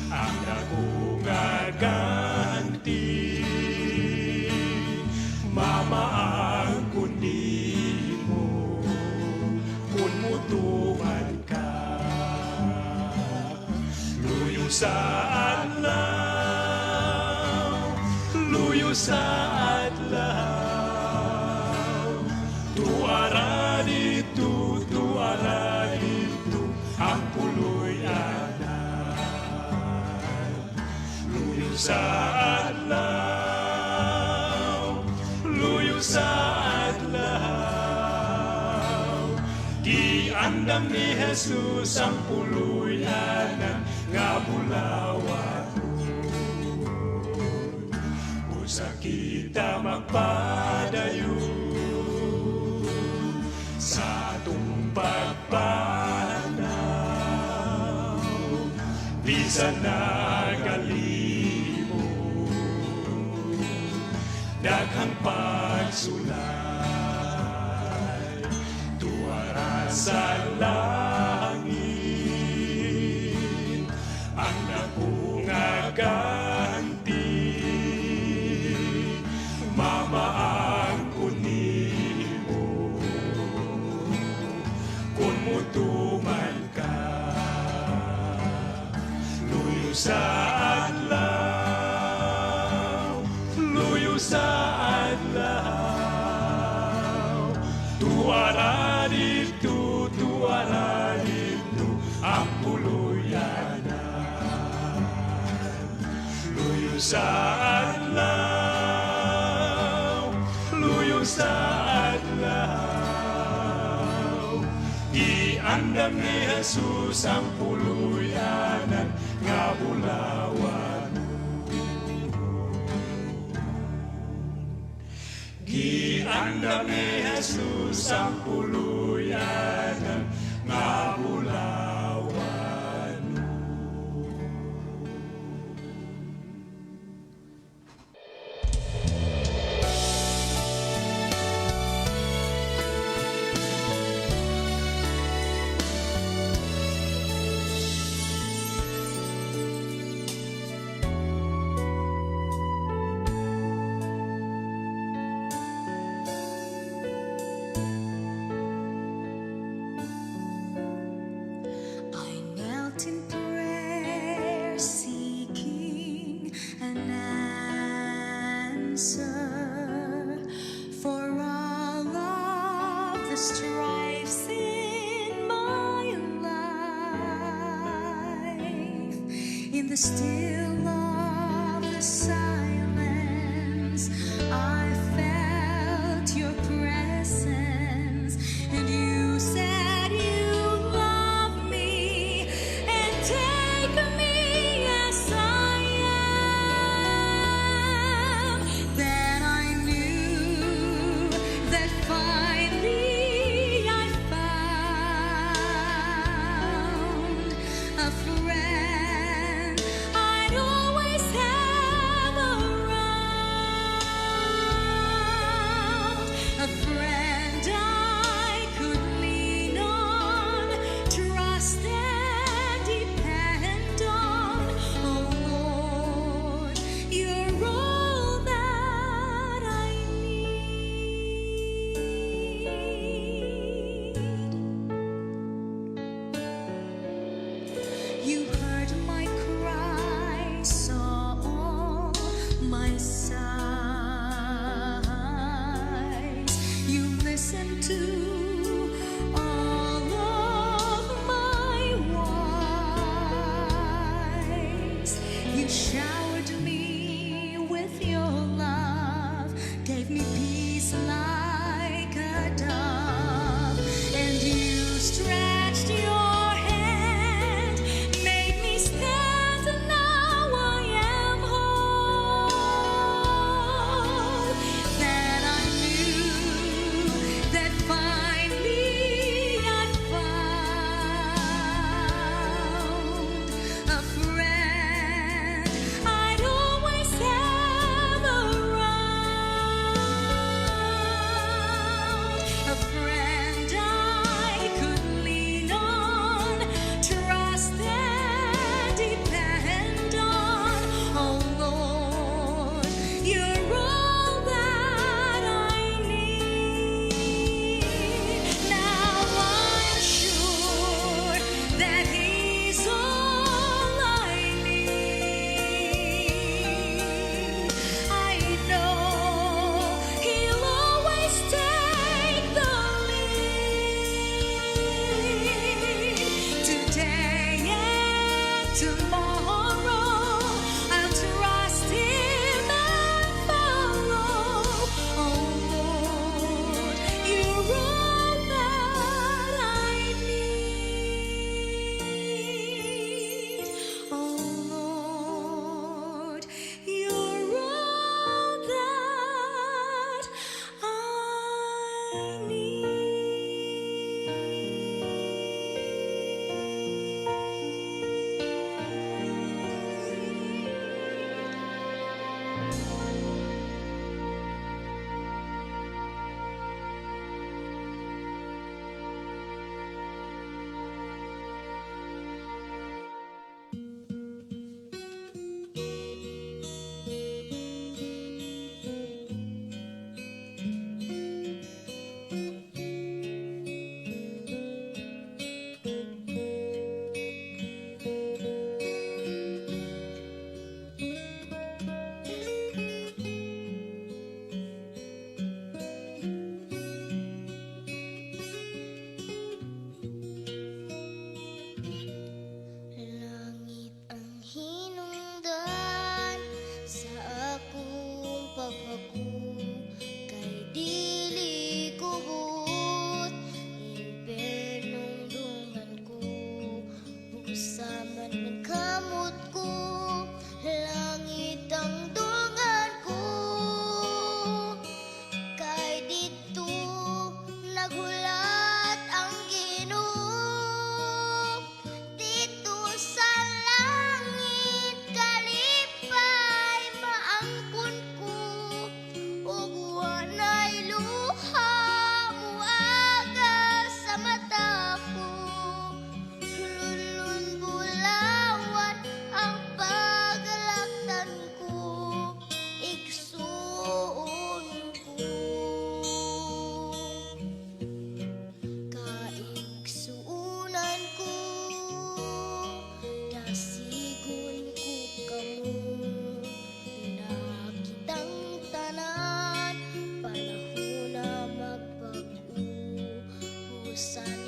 ang dako nga ganti. Mamaangkon nimo. sa adlaw. Tuara dito, tuara dito, ang puloy-anan. Luyo sa adlaw, luyo sa adlaw. Giandam ni Jesus ang puloy-anan nga bulawan. Usa kita magpadayon sa atong pagpanaw, bisan nagalibog daghang pagsulay, tuara sa langit ang dako nga ganti. Mamaangkon nimo kung mutuman ka. Luyo sa adlaw, luyo sa adlaw. Tuara dito, tuara dito, ang puloy-anan. Luyo sa adlaw, luyo sa adlaw. Giandam ni Jesus ang puloy-anan nga bulawan. Giandam ni Jesus ang puloy-anan nga bulawan.
I knelt in prayer, seeking an answer for all of the strifes in my life. In the still of the silence, I felt your presence, and you said you love me and take me as I am. Then I knew that finally I found a friend I'd
Sun.